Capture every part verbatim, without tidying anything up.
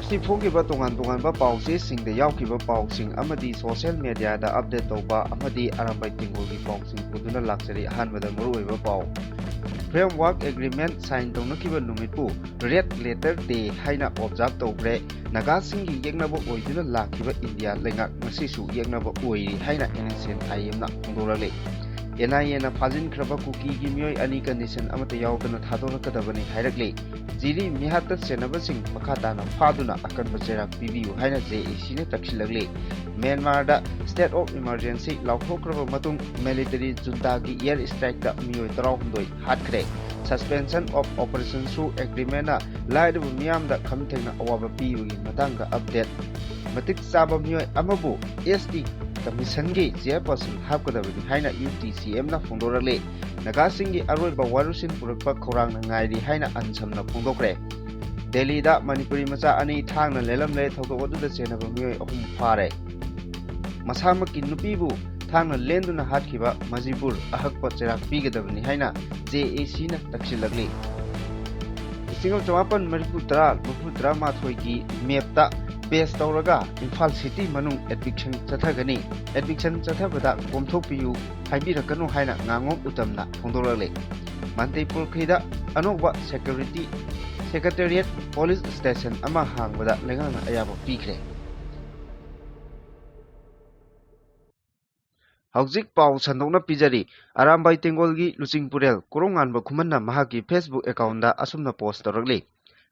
ꯉꯁꯤ ꯐꯣꯡꯈꯤꯕ ꯇꯣꯉꯥꯟ ꯇꯣꯉꯥꯟꯕ ꯄꯥꯎꯆꯦꯁꯤꯡꯗ ꯌꯥꯎꯈꯤꯕ ꯄꯥꯎꯁꯤꯡ ꯑꯃꯗꯤ social media ꯗ update ꯇꯧꯕ ꯑꯃꯗꯤ ꯑꯔꯥꯝꯕꯥꯏ ꯇꯦꯡꯒꯣꯜꯒꯤ ꯄꯥꯎꯁꯤꯡ ꯄꯨꯗꯨꯅ ꯂꯥꯛꯆꯔꯤ꯫ ꯑꯍꯥꯟꯕꯗ ꯃꯔꯨꯑꯣꯏꯕ ꯄꯥꯎ꯫ Framework Agreement sign ꯇꯧꯅꯈꯤꯕ ꯅꯨꯃꯤꯠꯄꯨ Red Letter Day ꯍꯥꯏꯅ observe ꯇꯧꯈ꯭ꯔꯦ꯫ ꯅꯥꯒꯥꯁꯤꯡꯒꯤ ꯌꯦꯛꯅꯕ ꯑꯣꯏꯗꯨꯅ ꯂꯥꯛꯈꯤꯕ ꯏꯟꯗꯤꯌꯥ ꯂꯩꯉꯥꯛ ꯉꯁꯤꯁꯨ ꯌꯦꯛꯅꯕ ꯑꯣꯏꯔꯤ ꯍꯥꯏꯅ N S N I M ꯅ ꯐꯣꯡꯗꯣꯔꯛꯂꯤ꯫ N I A ꯅ ꯐꯥꯖꯤꯟꯈ꯭ꯔꯕ ꯀꯨꯀꯤꯒꯤ ꯃꯤꯑꯣꯏ ꯑꯅꯤ condition ꯑꯃꯠꯇ ꯌꯥꯎꯗꯅ ꯊꯥꯗꯣꯔꯛꯀꯗꯕꯅꯤ ꯍꯥꯏꯔꯛꯂꯤ꯫ ꯖꯤꯔꯤ ꯃꯤꯍꯥꯠꯇ ꯆꯦꯟꯅꯕꯁꯤꯡ ꯃꯈꯥ ꯇꯥꯅ ꯐꯥꯗꯨꯅ ꯑꯀꯟꯕ ꯆꯩꯔꯥꯛ ꯄꯤꯕꯤꯌꯨ ꯍꯥꯏꯅ J A C ꯅ ꯇꯛꯁꯤꯜꯂꯛꯂꯤ꯫ ꯃ꯭ꯌꯥꯟꯃꯥꯔꯗ state of emergency ꯂꯥꯎꯊꯣꯛꯈ꯭ꯔꯕ ꯃꯇꯨꯡ military junta ꯒꯤ air strike ꯇ ꯃꯤꯑꯣꯏ ꯇꯔꯥꯍꯨꯝꯗꯣꯏ ꯍꯥꯠꯈ꯭ꯔꯦ꯫ Suspension of operation ꯁꯨ agreement ꯅ ꯂꯥꯏꯔꯕ ꯃꯤꯌꯥꯝꯗ ꯈꯝ ꯊꯦꯡꯅ ꯑꯋꯥꯕ ꯄꯤꯕꯒꯤ ꯃꯇꯥꯡꯗ update꯫ ꯃꯇꯤꯛ ꯆꯥꯕ ꯃꯤꯑꯣꯏ ꯑꯃꯕꯨ S T commission ꯒꯤ chairperson ꯍꯥꯞꯀꯗꯕꯅꯤ ꯍꯥꯏꯅ U T C M ꯅ ꯐꯣꯡꯗꯣꯔꯛꯂꯤ꯫ ꯅꯥꯒꯥꯁꯤꯡꯒꯤ ꯑꯔꯣꯏꯕ ꯋꯥꯔꯣꯏꯁꯤꯟ ꯄꯨꯔꯛꯄ ꯈꯧꯔꯥꯡꯅ ꯉꯥꯏꯔꯤ ꯍꯥꯏꯅ ꯑꯟꯁꯝꯅ ꯐꯣꯡꯗꯣꯛꯈ꯭ꯔꯦ꯫ ꯗꯦꯜꯂꯤꯗ ꯃꯅꯤꯄꯨꯔꯤ ꯃꯆꯥ ꯑꯅꯤ ꯊꯥꯡꯅ ꯂꯦꯜꯂꯝꯂꯦ꯫ ꯊꯧꯗꯣꯛ ꯑꯗꯨꯗ ꯆꯦꯟꯅꯕ ꯃꯤꯑꯣꯏ ꯑꯍꯨꯝ ꯐꯥꯔꯦ꯫ ꯃꯁꯥꯃꯛꯀꯤ ꯅꯨꯄꯤꯕꯨ ꯊꯥꯡꯅ ꯂꯦꯟꯗꯨꯅ ꯍꯥꯠꯈꯤꯕ ꯃꯖꯤꯕꯨꯔ ꯑꯍꯛꯄ ꯆꯩꯔꯥꯛ ꯄꯤꯒꯗꯕꯅꯤ ꯍꯥꯏꯅ J A C ꯅ ꯇꯛꯁꯤꯜꯂꯛꯂꯤ꯫ ꯂꯤꯁꯤꯡ ꯑꯃ ꯆꯃꯥꯄꯟ ꯃꯔꯤꯐꯨ ꯇꯔꯥ, ꯃꯔꯤꯐꯨ ꯇꯔꯥꯃꯥꯊꯣꯏꯒꯤ map ꯇ base ꯇꯧꯔꯒ ꯏꯝꯐꯥꯜ city ꯃꯅꯨꯡ eviction ꯆꯠꯊꯒꯅꯤ꯫ Eviction ꯆꯠꯊꯕꯗ ꯀꯣꯝꯊꯣꯛꯄꯤꯌꯨ ꯍꯥꯏꯕꯤꯔꯛꯀꯅꯨ ꯍꯥꯏꯅ ꯉꯥꯉꯣꯝ ꯎꯇꯝꯅ ꯐꯣꯡꯗꯣꯔꯛꯂꯤ꯫ ꯃꯟꯇ꯭ꯔꯤꯄꯨꯔ ꯈꯨꯜꯗ ꯑꯅꯧꯕ security secretariat police station ꯑꯃ ꯍꯥꯡꯕꯗ ꯂꯩꯉꯥꯛꯅ ꯑꯌꯥꯕ ꯄꯤꯈ꯭ꯔꯦ꯫ ꯍꯧꯖꯤꯛ ꯄꯥꯎ ꯁꯟꯗꯣꯛꯅ ꯄꯤꯖꯔꯤ꯫ ꯑꯔꯥꯝꯕꯥꯏ ꯇꯦꯡꯒꯣꯜꯒꯤ ꯂꯨꯆꯤꯡꯄꯨꯔꯦꯜ ꯀꯣꯔꯧꯉꯥꯟꯕ ꯈꯨꯃꯟꯅ ꯃꯍꯥꯛꯀꯤ Facebook account ꯗ ꯑꯁꯨꯝꯅ post ꯇꯧꯔꯛꯂꯤ꯫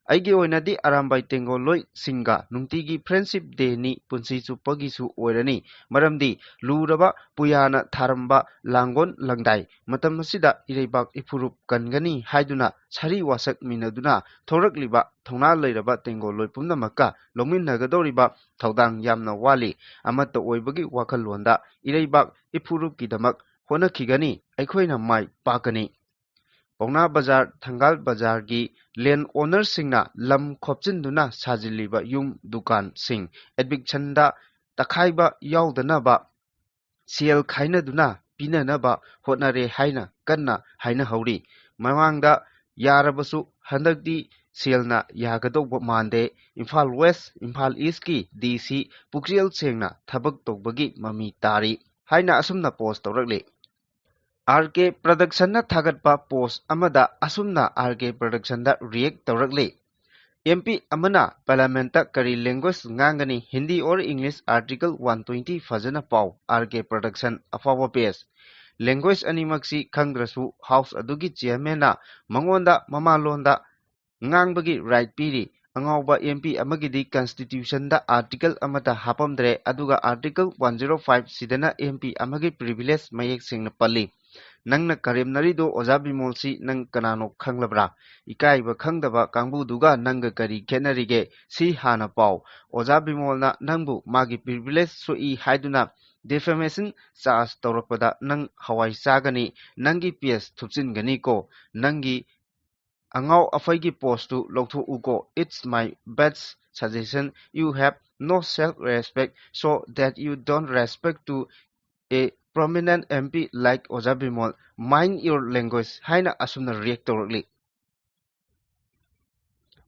"ꯑꯩꯒꯤ ꯑꯣꯏꯅꯗꯤ ꯑꯔꯥꯝꯕꯥꯏ ꯇꯦꯡꯒꯣꯜ ꯂꯣꯏꯁꯤꯡꯒ ꯅꯨꯡꯇꯤꯒꯤ friendship day ꯅꯤ, ꯄꯨꯟꯁꯤ ꯆꯨꯞꯄꯒꯤꯁꯨ ꯑꯣꯏꯔꯅꯤ꯫ ꯃꯔꯝꯗꯤ ꯂꯨꯔꯕ ꯄꯨꯌꯥꯅ ꯊꯥꯔꯝꯕ ꯂꯥꯡꯒꯣꯜ ꯂꯪꯗꯥꯏ ꯃꯇꯝ ꯑꯁꯤꯗ ꯏꯔꯩꯕꯥꯛ ꯏꯐꯨꯔꯨꯞ ꯀꯟꯒꯅꯤ ꯍꯥꯏꯗꯨꯅ ꯁꯥꯔꯤ ꯋꯥꯁꯛ ꯃꯤꯟꯅꯗꯨꯅ ꯊꯣꯔꯛꯂꯤꯕ ꯊꯧꯅꯥ ꯂꯩꯔꯕ ꯇꯦꯡꯒꯣꯜ ꯂꯣꯏ ꯄꯨꯝꯅꯃꯛꯀ ꯂꯧꯃꯤꯟꯅꯒꯗꯧꯔꯤꯕ ꯊꯧꯗꯥꯡ ꯌꯥꯝꯅ ꯋꯥꯠꯂꯤ꯫ ꯑꯃꯠꯇ ꯑꯣꯏꯕꯒꯤ ꯋꯥꯈꯜꯂꯣꯟꯗ ꯏꯔꯩꯕꯥꯛ ꯏꯐꯨꯔꯨꯞꯀꯤꯗꯃꯛ ꯍꯣꯠꯅꯈꯤꯒꯅꯤ꯫ ꯑꯩꯈꯣꯏꯅ ꯃꯥꯏ ꯄꯥꯛꯀꯅꯤ꯫" ꯄꯥꯎꯅꯥ ꯕꯖꯥꯔ, ꯊꯪꯒꯥꯜ ꯕꯖꯥꯔꯒꯤ land owner ꯁꯤꯡꯅ ꯂꯝ ꯈꯣꯞꯆꯤꯟꯗꯨꯅ ꯁꯥꯖꯤꯜꯂꯤꯕ ꯌꯨꯝ, ꯗꯨꯀꯥꯟꯁꯤꯡ eviction ꯗ ꯇꯛꯈꯥꯏꯕ ꯌꯥꯎꯗꯅꯕ ꯁꯦꯜ ꯈꯥꯏꯅꯗꯨꯅ ꯄꯤꯅꯅꯕ ꯍꯣꯠꯅꯔꯦ ꯍꯥꯏꯅ ꯀꯟꯅ ꯍꯥꯏꯅꯍꯧꯔꯤ꯫ ꯃꯃꯥꯡꯗ ꯌꯥꯔꯕꯁꯨ ꯍꯟꯗꯛꯇꯤ ꯁꯦꯜꯅ ꯌꯥꯒꯗꯧꯕ ꯃꯥꯟꯗꯦ꯫ ꯏꯝꯐꯥꯜ ꯋꯦꯁ, ꯏꯝꯐꯥꯜ ꯏꯁꯀꯤ ꯗꯤ ꯁꯤ ꯄꯨꯛꯆꯦꯜ ꯁꯦꯡꯅ ꯊꯕꯛ ꯇꯧꯕꯒꯤ ꯃꯃꯤ ꯇꯥꯔꯤ" ꯍꯥꯏꯅ ꯑꯁꯨꯝꯅ ꯄꯣꯁ ꯇꯧꯔꯛꯂꯤ꯫ ꯑꯥꯔ ꯀꯦ ꯄ꯭ꯔꯗꯛꯁꯟꯅ ꯊꯥꯒꯠꯄ ꯄꯣꯁ ꯑꯃꯗ ꯑꯁꯨꯝꯅ ꯑꯥꯔ ꯀꯦ ꯄ꯭ꯔꯗꯛꯁꯟꯗ ꯔꯤꯌꯦꯛ ꯇꯧꯔꯛꯂꯤ: "ꯑꯦꯝ ꯄꯤ ꯑꯃꯅ ꯄꯥꯔꯂꯤꯌꯥꯃꯦꯟꯠꯇ ꯀꯔꯤ ꯂꯦꯡꯒ꯭ꯋꯦꯖ ꯉꯥꯡꯒꯅꯤ? Hindi or English? Article one twenty ꯐꯖꯅ ꯄꯥꯎ"꯫ ꯑꯥꯔ ꯀꯦ ꯄ꯭ꯔꯗꯛꯁꯟ, ꯑꯐꯥꯎꯕ ꯄꯦꯖ꯫ ꯂꯦꯡꯒ꯭ꯋꯦꯖ ꯑꯅꯤꯃꯛꯁꯤ ꯈꯪꯗ꯭ꯔꯁꯨ ꯍꯥꯎꯁ ꯑꯗꯨꯒꯤ ꯆꯤꯌꯔꯃꯦꯟꯅ ꯃꯉꯣꯟꯗ ꯃꯃꯥꯂꯣꯟꯗ ꯉꯥꯡꯕꯒꯤ ꯔꯥꯏꯠ ꯄꯤꯔꯤ꯫ ꯑꯉꯥꯎꯕ ꯑꯦꯝ ꯄꯤ ꯑꯃꯒꯤꯗꯤ ꯀꯟꯁꯇꯤꯇ꯭ꯌꯨꯁꯟꯗ ꯑꯥꯔꯇꯤꯀꯜ ꯑꯃꯠꯇ ꯍꯥꯞꯄꯝꯗ꯭ꯔꯦ, ꯑꯗꯨꯒ ꯑꯥꯔꯇꯤꯀꯜ ꯋꯥꯟ ꯖꯤꯔꯣ ꯐꯥꯏꯚ ꯁꯤꯗꯅ ꯑꯦꯝ ꯄꯤ ꯑꯃꯒꯤ ꯄ꯭ꯔꯤꯚꯤꯂꯦꯖ ꯃꯌꯦꯛ ꯁꯦꯡꯅ ꯄꯜꯂꯤ꯫ ꯅꯪꯅ ꯀꯔꯦꯝꯅꯔꯤꯗꯣ ꯑꯣꯖꯥ ꯕꯤꯃꯣꯜꯁꯤ ꯅꯪ ꯀꯅꯥꯅꯣ ꯈꯪꯂꯕ꯭ꯔꯥ? ꯏꯀꯥꯏꯕ ꯈꯪꯗꯕ ꯀꯥꯡꯕꯨꯗꯨꯒ ꯅꯪꯒ ꯀꯔꯤ ꯈꯦꯠꯅꯔꯤꯒꯦ? ꯁꯤ ꯍꯥꯟꯅ ꯄꯥꯎ꯫ ꯑꯣꯖꯥ ꯕꯤꯃꯣꯜꯅ ꯅꯪꯕꯨ ꯃꯥꯒꯤ ꯄ꯭ꯔꯤꯚꯤꯂꯦꯖ ꯁꯣꯛꯏ ꯍꯥꯏꯗꯨꯅ ꯗꯤꯐꯦꯃꯦꯁꯟ ꯆꯥꯔꯖ ꯇꯧꯔꯛꯄꯗ ꯅꯪ ꯍꯋꯥꯏ ꯆꯥꯒꯅꯤ, ꯅꯪꯒꯤ ꯄꯦꯖ ꯊꯨꯞꯆꯤꯟꯒꯅꯤꯀꯣ꯫ ꯅꯪꯒꯤ ꯑꯉꯥꯎ ꯑꯐꯩꯒꯤ ꯄꯣꯁꯇꯨ ꯂꯧꯊꯣꯛꯎꯀꯣ꯫ It's my best suggestion. You have no self respect, so that you don't respect to a prominent M P like ꯑꯣꯖꯥ ꯕꯤꯃꯣꯜ꯫ Mind your language ꯍꯥꯏꯅ ꯑꯁꯨꯝꯅ ꯔꯤꯌꯦꯛ ꯇꯧꯔꯛꯂꯤ꯫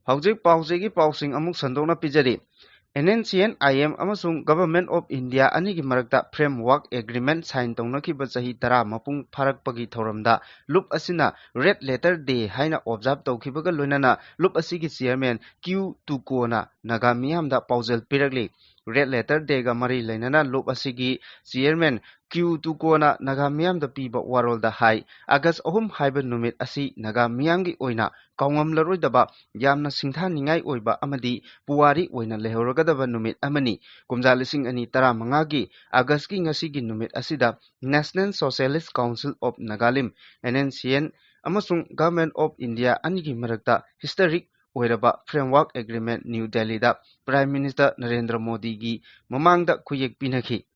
ꯍꯧꯖꯤꯛ ꯄꯥꯎꯆꯦꯒꯤ ꯄꯥꯎꯁꯤꯡ ꯑꯃꯨꯛ ꯁꯟꯗꯣꯛꯅ ꯄꯤꯖꯔꯤ꯫ N N C N I M ꯑꯃꯁꯨꯡ Government of India ꯑꯅꯤꯒꯤ ꯃꯔꯛꯇ framework agreement sign ꯇꯧꯅꯈꯤꯕ ꯆꯍꯤ ꯇꯔꯥ ꯃꯄꯨꯡ ꯐꯥꯔꯛꯄꯒꯤ ꯊꯧꯔꯝꯗ ꯂꯨꯞ ꯑꯁꯤꯅ Red Letter Day ꯍꯥꯏꯅ observe ꯇꯧꯈꯤꯕꯒ ꯂꯣꯏꯅꯅ ꯂꯨꯞ ꯑꯁꯤꯒꯤ chairman ꯀ꯭ꯌꯨ ꯇꯨꯀꯣꯅ ꯅꯥꯒꯥ ꯃꯤꯌꯥꯝꯗ ꯄꯥꯎꯖꯦꯜ ꯄꯤꯔꯛꯂꯤ꯫ Red Letter Dayꯒ ꯃꯔꯤ ꯂꯩꯅꯅ ꯂꯨꯞ ꯑꯁꯤꯒꯤ chairman ꯀ꯭ꯌꯨ ꯇꯨꯀꯣꯅ ꯅꯥꯒꯥ ꯃꯤꯌꯥꯝꯗ ꯄꯤꯕ ꯋꯥꯔꯣꯜꯗ ꯍꯥꯏ, ꯑꯥꯒꯁ ꯑꯍꯨꯝ ꯍꯥꯏꯕ ꯅꯨꯃꯤꯠ ꯑꯁꯤ ꯅꯥꯒꯥ ꯃꯤꯌꯥꯝꯒꯤ ꯑꯣꯏꯅ ꯀꯥꯎꯉꯝꯂꯔꯣꯏꯗꯕ, ꯌꯥꯝꯅ ꯁꯤꯡꯊꯥꯅꯤꯡꯉꯥꯏ ꯑꯣꯏꯕ ꯑꯃꯗꯤ ꯄꯨꯋꯥꯔꯤ ꯑꯣꯏꯅ ꯂꯩꯍꯧꯔꯒꯗꯕ ꯅꯨꯃꯤꯠ ꯑꯃꯅꯤ꯫ ꯀꯨꯝꯖꯥ ꯂꯤꯁꯤꯡ ꯑꯅꯤ ꯇꯔꯥꯃꯉꯥꯒꯤ ꯑꯥꯒꯁꯀꯤ ꯉꯁꯤꯒꯤ ꯅꯨꯃꯤꯠ ꯑꯁꯤꯗ National Socialist Council of Nagalim, N N C N, ꯑꯃꯁꯨꯡ Government of India ꯑꯅꯤꯒꯤ ꯃꯔꯛꯇ historic ꯑꯣꯏꯔꯕ framework agreement ꯅ꯭ꯌꯨ ꯗꯦꯜꯂꯤꯗ Prime Minister ꯅꯔꯦꯟꯗ꯭ꯔ ꯃꯣꯗꯤꯒꯤ ꯃꯃꯥꯡꯗ ꯈꯨꯌꯦꯛ ꯄꯤꯅꯈꯤ꯫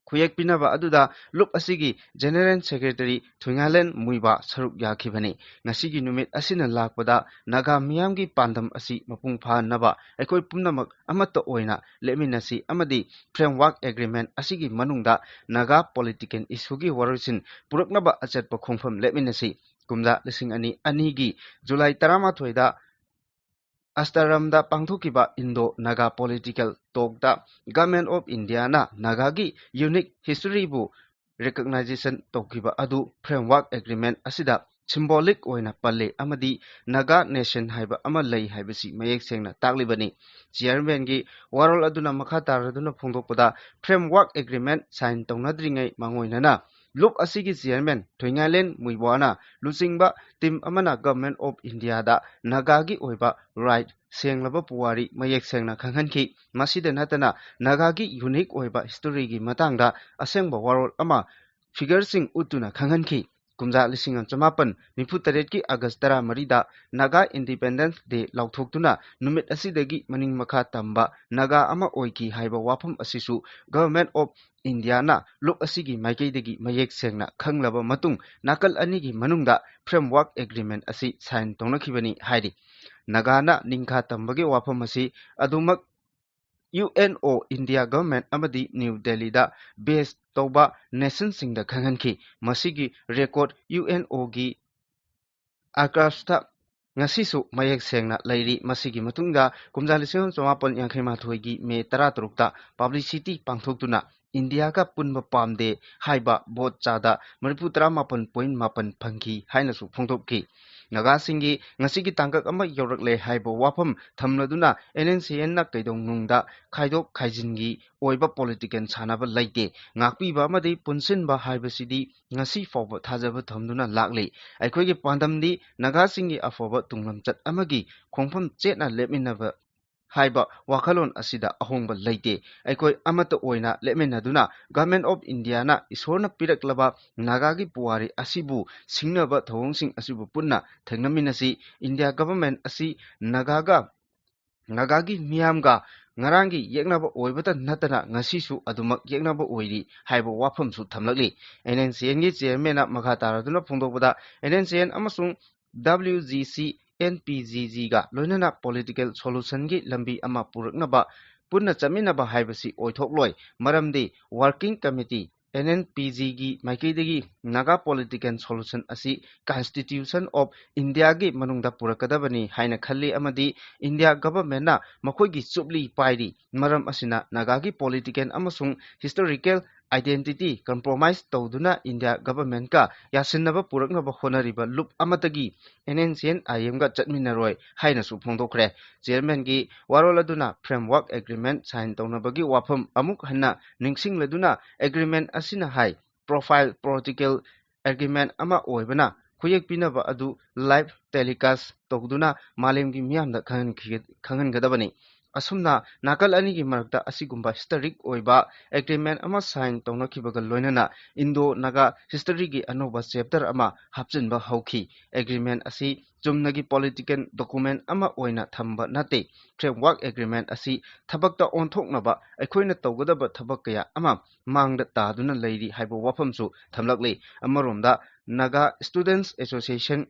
ꯈꯨꯌꯦꯛ ꯄꯤꯅꯕ ꯑꯗꯨꯗ ꯂꯨꯞ ꯑꯁꯤꯒꯤ General Secretary ꯊꯨꯏꯉꯥꯂꯦꯟ ꯃꯨꯏꯕꯥ ꯁꯔꯨꯛ ꯌꯥꯈꯤꯕꯅꯤ꯫ ꯉꯁꯤꯒꯤ ꯅꯨꯃꯤꯠ ꯑꯁꯤꯅ ꯂꯥꯛꯄꯗ ꯅꯥꯒꯥ ꯃꯤꯌꯥꯝꯒꯤ ꯄꯥꯟꯗꯝ ꯑꯁꯤ ꯃꯄꯨꯡ ꯐꯥꯍꯟꯅꯕ ꯑꯩꯈꯣꯏ ꯄꯨꯝꯅꯃꯛ ꯑꯃꯠꯇ ꯑꯣꯏꯅ ꯂꯦꯞꯃꯤꯟꯅꯁꯤ ꯑꯃꯗꯤ framework agreement ꯑꯁꯤꯒꯤ ꯃꯅꯨꯡꯗ ꯅꯥꯒꯥ political issueꯒꯤ ꯋꯥꯔꯣꯏꯁꯤꯟ ꯄꯨꯔꯛꯅꯕ ꯑꯆꯦꯠꯄ ꯈꯣꯡꯐꯝ ꯂꯦꯞꯃꯤꯟꯅꯁꯤ꯫ ꯀꯨꯝꯖꯥ ꯂꯤꯁꯤꯡ ꯑꯅꯤ ꯑꯅꯤꯒꯤ ꯖꯨꯂꯥꯏ ꯇꯔꯥꯃꯥꯊꯣꯏꯗ ꯑꯁꯇꯔꯝꯗ ꯄꯥꯡꯊꯣꯛꯈꯤꯕ Indo Naga Political Talkꯇ Government of Indiaꯅ ꯅꯥꯒꯥꯒꯤ unique historyꯕꯨ recognition ꯇꯧꯈꯤꯕ ꯑꯗꯨ framework agreement ꯑꯁꯤꯗ symbolic ꯑꯣꯏꯅ ꯄꯜꯂꯤ ꯑꯃꯗꯤ Naga nation ꯍꯥꯏꯕ ꯑꯃ ꯂꯩ ꯍꯥꯏꯕꯁꯤ ꯃꯌꯦꯛ ꯁꯦꯡꯅ ꯇꯥꯛꯂꯤꯕꯅꯤ꯫ Chairmanꯒꯤ ꯋꯥꯔꯣꯜ ꯑꯗꯨꯅ ꯃꯈꯥ ꯇꯥꯔꯗꯨꯅ ꯐꯣꯡꯗꯣꯛꯄꯗ, framework agreement sign ꯇꯧꯅꯗ꯭ꯔꯤꯉꯩ ꯃꯥꯡꯑꯣꯏꯅꯅ ꯂꯨꯞ ꯑꯁꯤꯒꯤ chairman ꯊꯣꯏꯉꯥꯏꯂꯦꯟ ꯃꯨꯏꯕꯣꯅ ꯂꯨꯆꯤꯡꯕ team ꯑꯃꯅ Government of Indiaꯗ ꯅꯥꯒꯥꯒꯤ ꯑꯣꯏꯕ right ꯁꯦꯡꯂꯕ ꯄꯨꯋꯥꯔꯤ ꯃꯌꯦꯛ ꯁꯦꯡꯅ ꯈꯪꯍꯟꯈꯤ꯫ ꯃꯁꯤꯗ ꯅꯠꯇꯅ ꯅꯥꯒꯥꯒꯤ unique ꯑꯣꯏꯕ historyꯒꯤ ꯃꯇꯥꯡꯗ ꯑꯁꯦꯡꯕ ꯋꯥꯔꯣꯜ ꯑꯃ figureꯁꯤꯡ ꯎꯠꯇꯨꯅ ꯈꯪꯍꯟꯈꯤ꯫ ꯀꯨꯝꯖꯥ ꯂꯤꯁꯤꯡ ꯑꯃ ꯆꯃꯥꯄꯟ ꯅꯤꯐꯨ ꯇꯔꯦꯠꯀꯤ August ꯇꯔꯥꯃꯔꯤꯗ Naga Independence Day ꯂꯥꯎꯊꯣꯛꯇꯨꯅ ꯅꯨꯃꯤꯠ ꯑꯁꯤꯗꯒꯤ ꯃꯅꯤꯡ ꯃꯈꯥ ꯇꯝꯕ ꯅꯥꯒꯥ ꯑꯃ ꯑꯣꯏꯈꯤ ꯍꯥꯏꯕ ꯋꯥꯐꯝ ꯑꯁꯤꯁꯨ Government of Indiaꯅ ꯂꯨꯞ ꯑꯁꯤꯒꯤ ꯃꯥꯏꯀꯩꯗꯒꯤ ꯃꯌꯦꯛ ꯁꯦꯡꯅ ꯈꯪꯂꯕ ꯃꯇꯨꯡ ꯅꯥꯀꯜ ꯑꯅꯤꯒꯤ ꯃꯅꯨꯡꯗ framework agreement ꯑꯁꯤ sign ꯇꯧꯅꯈꯤꯕꯅꯤ ꯍꯥꯏꯔꯤ꯫ ꯅꯥꯒꯥꯅ ꯅꯤꯡꯈꯥ ꯇꯝꯕꯒꯤ ꯋꯥꯐꯝ ꯑꯁꯤ ꯑꯗꯨꯃꯛ UNO, India Government ꯑꯃꯗꯤ New Delhiꯗ base ꯇꯧꯕ nationꯁꯤꯡꯗ ꯈꯪꯍꯟꯈꯤ꯫ ꯃꯁꯤꯒꯤ record UNOꯒꯤ archiveꯁꯇ ꯉꯁꯤꯁꯨ ꯃꯌꯦꯛ ꯁꯦꯡꯅ ꯂꯩꯔꯤ꯫ ꯃꯁꯤꯒꯤ ꯃꯇꯨꯡꯗ ꯀꯨꯝꯖꯥ ꯂꯤꯁꯤꯡ ꯑꯃ ꯆꯃꯥꯄꯟ ꯌꯥꯡꯈꯩ ꯃꯥꯊꯣꯏꯒꯤ May ꯇꯔꯥꯇꯔꯨꯛꯇ publicity ꯄꯥꯡꯊꯣꯛꯇꯨꯅ ꯏꯟꯗꯤꯌꯥꯒ ꯄꯨꯟꯕ ꯄꯥꯝꯗꯦ ꯍꯥꯏꯕ vote ꯆꯥꯗ ꯃꯔꯤꯐꯨ ꯇꯔꯥꯃꯥꯄꯟ point ꯃꯥꯄꯟ ꯐꯪꯈꯤ ꯍꯥꯏꯅꯁꯨ ꯐꯣꯡꯗꯣꯛꯈꯤ꯫ ꯅꯥꯒꯥꯁꯤꯡꯒꯤ ꯉꯁꯤꯒꯤ ꯇꯥꯡꯀꯛ ꯑꯃ ꯌꯧꯔꯛꯂꯦ ꯍꯥꯏꯕ ꯋꯥꯐꯝ ꯊꯝꯂꯗꯨꯅ NNCNꯅ ꯀꯩꯗꯧꯅꯨꯡꯗ ꯈꯥꯏꯗꯣꯛ ꯈꯥꯏꯖꯤꯟꯒꯤ ꯑꯣꯏꯕ political ꯁꯥꯟꯅꯕ ꯂꯩꯇꯦ꯫ ꯉꯥꯛꯄꯤꯕ ꯑꯃꯗꯤ ꯄꯨꯟꯁꯤꯟꯕ ꯍꯥꯏꯕꯁꯤꯗꯤ ꯉꯁꯤ ꯐꯥꯎꯕ ꯊꯥꯖꯕ ꯊꯝꯗꯨꯅ ꯂꯥꯛꯂꯤ꯫ ꯑꯩꯈꯣꯏꯒꯤ ꯄꯥꯟꯗꯝꯗꯤ ꯅꯥꯒꯥꯁꯤꯡꯒꯤ ꯑꯐꯕ ꯇꯨꯡꯂꯝꯆꯠ ꯑꯃꯒꯤ ꯈꯣꯡꯐꯝ ꯆꯦꯠꯅ ꯂꯦꯞꯃꯤꯟꯅꯕ ꯍꯥꯏꯕ ꯋꯥꯈꯜꯂꯣꯟ ꯑꯁꯤꯗ ꯑꯍꯣꯡꯕ ꯂꯩꯇꯦ꯫ ꯑꯩꯈꯣꯏ ꯑꯃꯠꯇ ꯑꯣꯏꯅ ꯂꯦꯞꯃꯤꯟꯅꯗꯨꯅ Government of Indiaꯅ ꯏꯁꯣꯔꯅ ꯄꯤꯔꯛꯂꯕ ꯅꯥꯒꯥꯒꯤ ꯄꯨꯋꯥꯔꯤ ꯑꯁꯤꯕꯨ ꯁꯤꯡꯅꯕ ꯊꯧꯑꯣꯡꯁꯤꯡ ꯑꯁꯤꯕꯨ ꯄꯨꯟꯅ ꯊꯦꯡꯅꯃꯤꯟꯅꯁꯤ꯫ ꯏꯟꯗꯤꯌꯥ government ꯑꯁꯤ ꯅꯥꯒꯥꯒ, ꯅꯥꯒꯥꯒꯤ ꯃꯤꯌꯥꯝꯒ ꯉꯔꯥꯡꯒꯤ ꯌꯦꯛꯅꯕ ꯑꯣꯏꯕꯇ ꯅꯠꯇꯅ ꯉꯁꯤꯁꯨ ꯑꯗꯨꯃꯛ ꯌꯦꯛꯅꯕ ꯑꯣꯏꯔꯤ ꯍꯥꯏꯕ ꯋꯥꯐꯝꯁꯨ ꯊꯝꯂꯛꯂꯤ꯫ NNCNꯒꯤ chairmanꯅ ꯃꯈꯥ ꯇꯥꯔꯗꯨꯅ ꯐꯣꯡꯗꯣꯛꯄꯗ, NNCN ꯑꯃꯁꯨꯡ WGC NPGGꯒ ꯂꯣꯏꯅꯅ political solutionꯒꯤ ꯂꯝꯕꯤ ꯑꯃ ꯄꯨꯔꯛꯅꯕ ꯄꯨꯟꯅ ꯆꯠꯃꯤꯟꯅꯕ ꯍꯥꯏꯕꯁꯤ ꯑꯣꯏꯊꯣꯛꯂꯣꯏ꯫ ꯃꯔꯝꯗꯤ working committee NNPGꯒꯤ ꯃꯥꯏꯀꯩꯗꯒꯤ Naga Political Solution ꯑꯁꯤ Constitution of Indiaꯒꯤ ꯃꯅꯨꯡꯗ ꯄꯨꯔꯛꯀꯗꯕꯅꯤ ꯍꯥꯏꯅ ꯈꯜꯂꯤ ꯑꯃꯗꯤ India Governmentꯅ ꯃꯈꯣꯏꯒꯤ ꯆꯨꯞꯂꯤ ꯄꯥꯏꯔꯤ꯫ ꯃꯔꯝ ꯑꯁꯤꯅ Nagaꯒꯤ political ꯑꯃꯁꯨꯡ historical identity compromise ꯇꯧꯗꯨꯅ India Governmentꯀ ꯌꯥꯁꯤꯟꯅꯕ ꯄꯨꯔꯛꯅꯕ ꯍꯣꯠꯅꯔꯤꯕ ꯂꯨꯞ ꯑꯃꯠꯇꯒꯤ NNCN-IMꯒ ꯆꯠꯃꯤꯟꯅꯔꯣꯏ ꯍꯥꯏꯅꯁꯨ ꯐꯣꯡꯗꯣꯛꯈ꯭ꯔꯦ꯫ Chairmanꯒꯤ ꯋꯥꯔꯣꯜ ꯑꯗꯨꯅ Framework Agreement sign ꯇꯧꯅꯕꯒꯤ ꯋꯥꯐꯝ ꯑꯃꯨꯛ ꯍꯟꯅ ꯅꯤꯡꯁꯤꯡꯂꯗꯨꯅ Agreement ꯑꯁꯤꯅ ꯍꯥꯏ profile political agreement ꯑꯃ ꯑꯣꯏꯕꯅ ꯈꯨꯌꯦꯛ ꯄꯤꯅꯕ ꯑꯗꯨ live telecast ꯇꯧꯗꯨꯅ ꯃꯥꯂꯦꯝꯒꯤ ꯃꯤꯌꯥꯝꯗ ꯈꯪꯍꯟꯈꯤ-, ꯈꯪꯍꯟꯒꯗꯕꯅꯤ꯫ ꯑꯁꯨꯝꯅ ꯅꯥꯀꯜ ꯑꯅꯤꯒꯤ ꯃꯔꯛꯇ ꯑꯁꯤꯒꯨꯝꯕ historic ꯑꯣꯏꯕ agreement ꯑꯃ sign ꯇꯧꯅꯈꯤꯕꯒ ꯂꯣꯏꯅꯅ Indo-Naga historyꯒꯤ ꯑꯅꯧꯕ chapter ꯑꯃ ꯍꯥꯞꯆꯤꯟꯕ ꯍꯧꯈꯤ꯫ Agreement ꯑꯁꯤ ꯆꯨꯝꯅꯒꯤ political document ꯑꯃ ꯑꯣꯏꯅ ꯊꯝꯕ ꯅꯠꯇꯦ꯫ Framework Agreement ꯑꯁꯤ ꯊꯕꯛꯇ ꯑꯣꯟꯊꯣꯛꯅꯕ ꯑꯩꯈꯣꯏꯅ ꯇꯧꯒꯗꯕ ꯊꯕꯛ ꯀꯌꯥ ꯑꯃ ꯃꯥꯡꯗ ꯇꯥꯗꯨꯅ ꯂꯩꯔꯤ ꯍꯥꯏꯕ ꯋꯥꯐꯝꯁꯨ ꯊꯝꯂꯛꯂꯤ꯫ ꯑꯃꯔꯣꯝꯗ Naga Students Association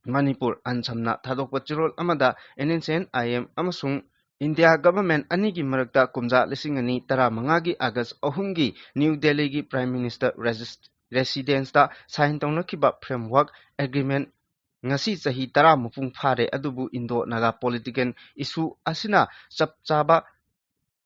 ꯃꯅꯤꯄꯨꯔ, ꯑꯟꯁꯝꯅ ꯊꯥꯗꯣꯛꯄ ꯆꯦꯔꯣꯜ ꯑꯃꯗ NNCN-IM ꯑꯃꯁꯨꯡ India Government ꯑꯅꯤꯒꯤ ꯃꯔꯛꯇ ꯀꯨꯝꯖꯥ ꯂꯤꯁꯤꯡ ꯑꯅꯤ ꯇꯔꯥꯃꯉꯥꯒꯤ August ꯑꯍꯨꯝꯒꯤ New Delhiꯒꯤ Prime Minister Regis-, Residenceꯇ sign ꯇꯧꯅꯈꯤꯕ Framework Agreement ꯉꯁꯤ ꯆꯍꯤ ꯇꯔꯥ ꯃꯄꯨꯡ ꯐꯥꯔꯦ, ꯑꯗꯨꯕꯨ Indo-Naga political issue ꯑꯁꯤꯅ ꯆꯞ ꯆꯥꯕ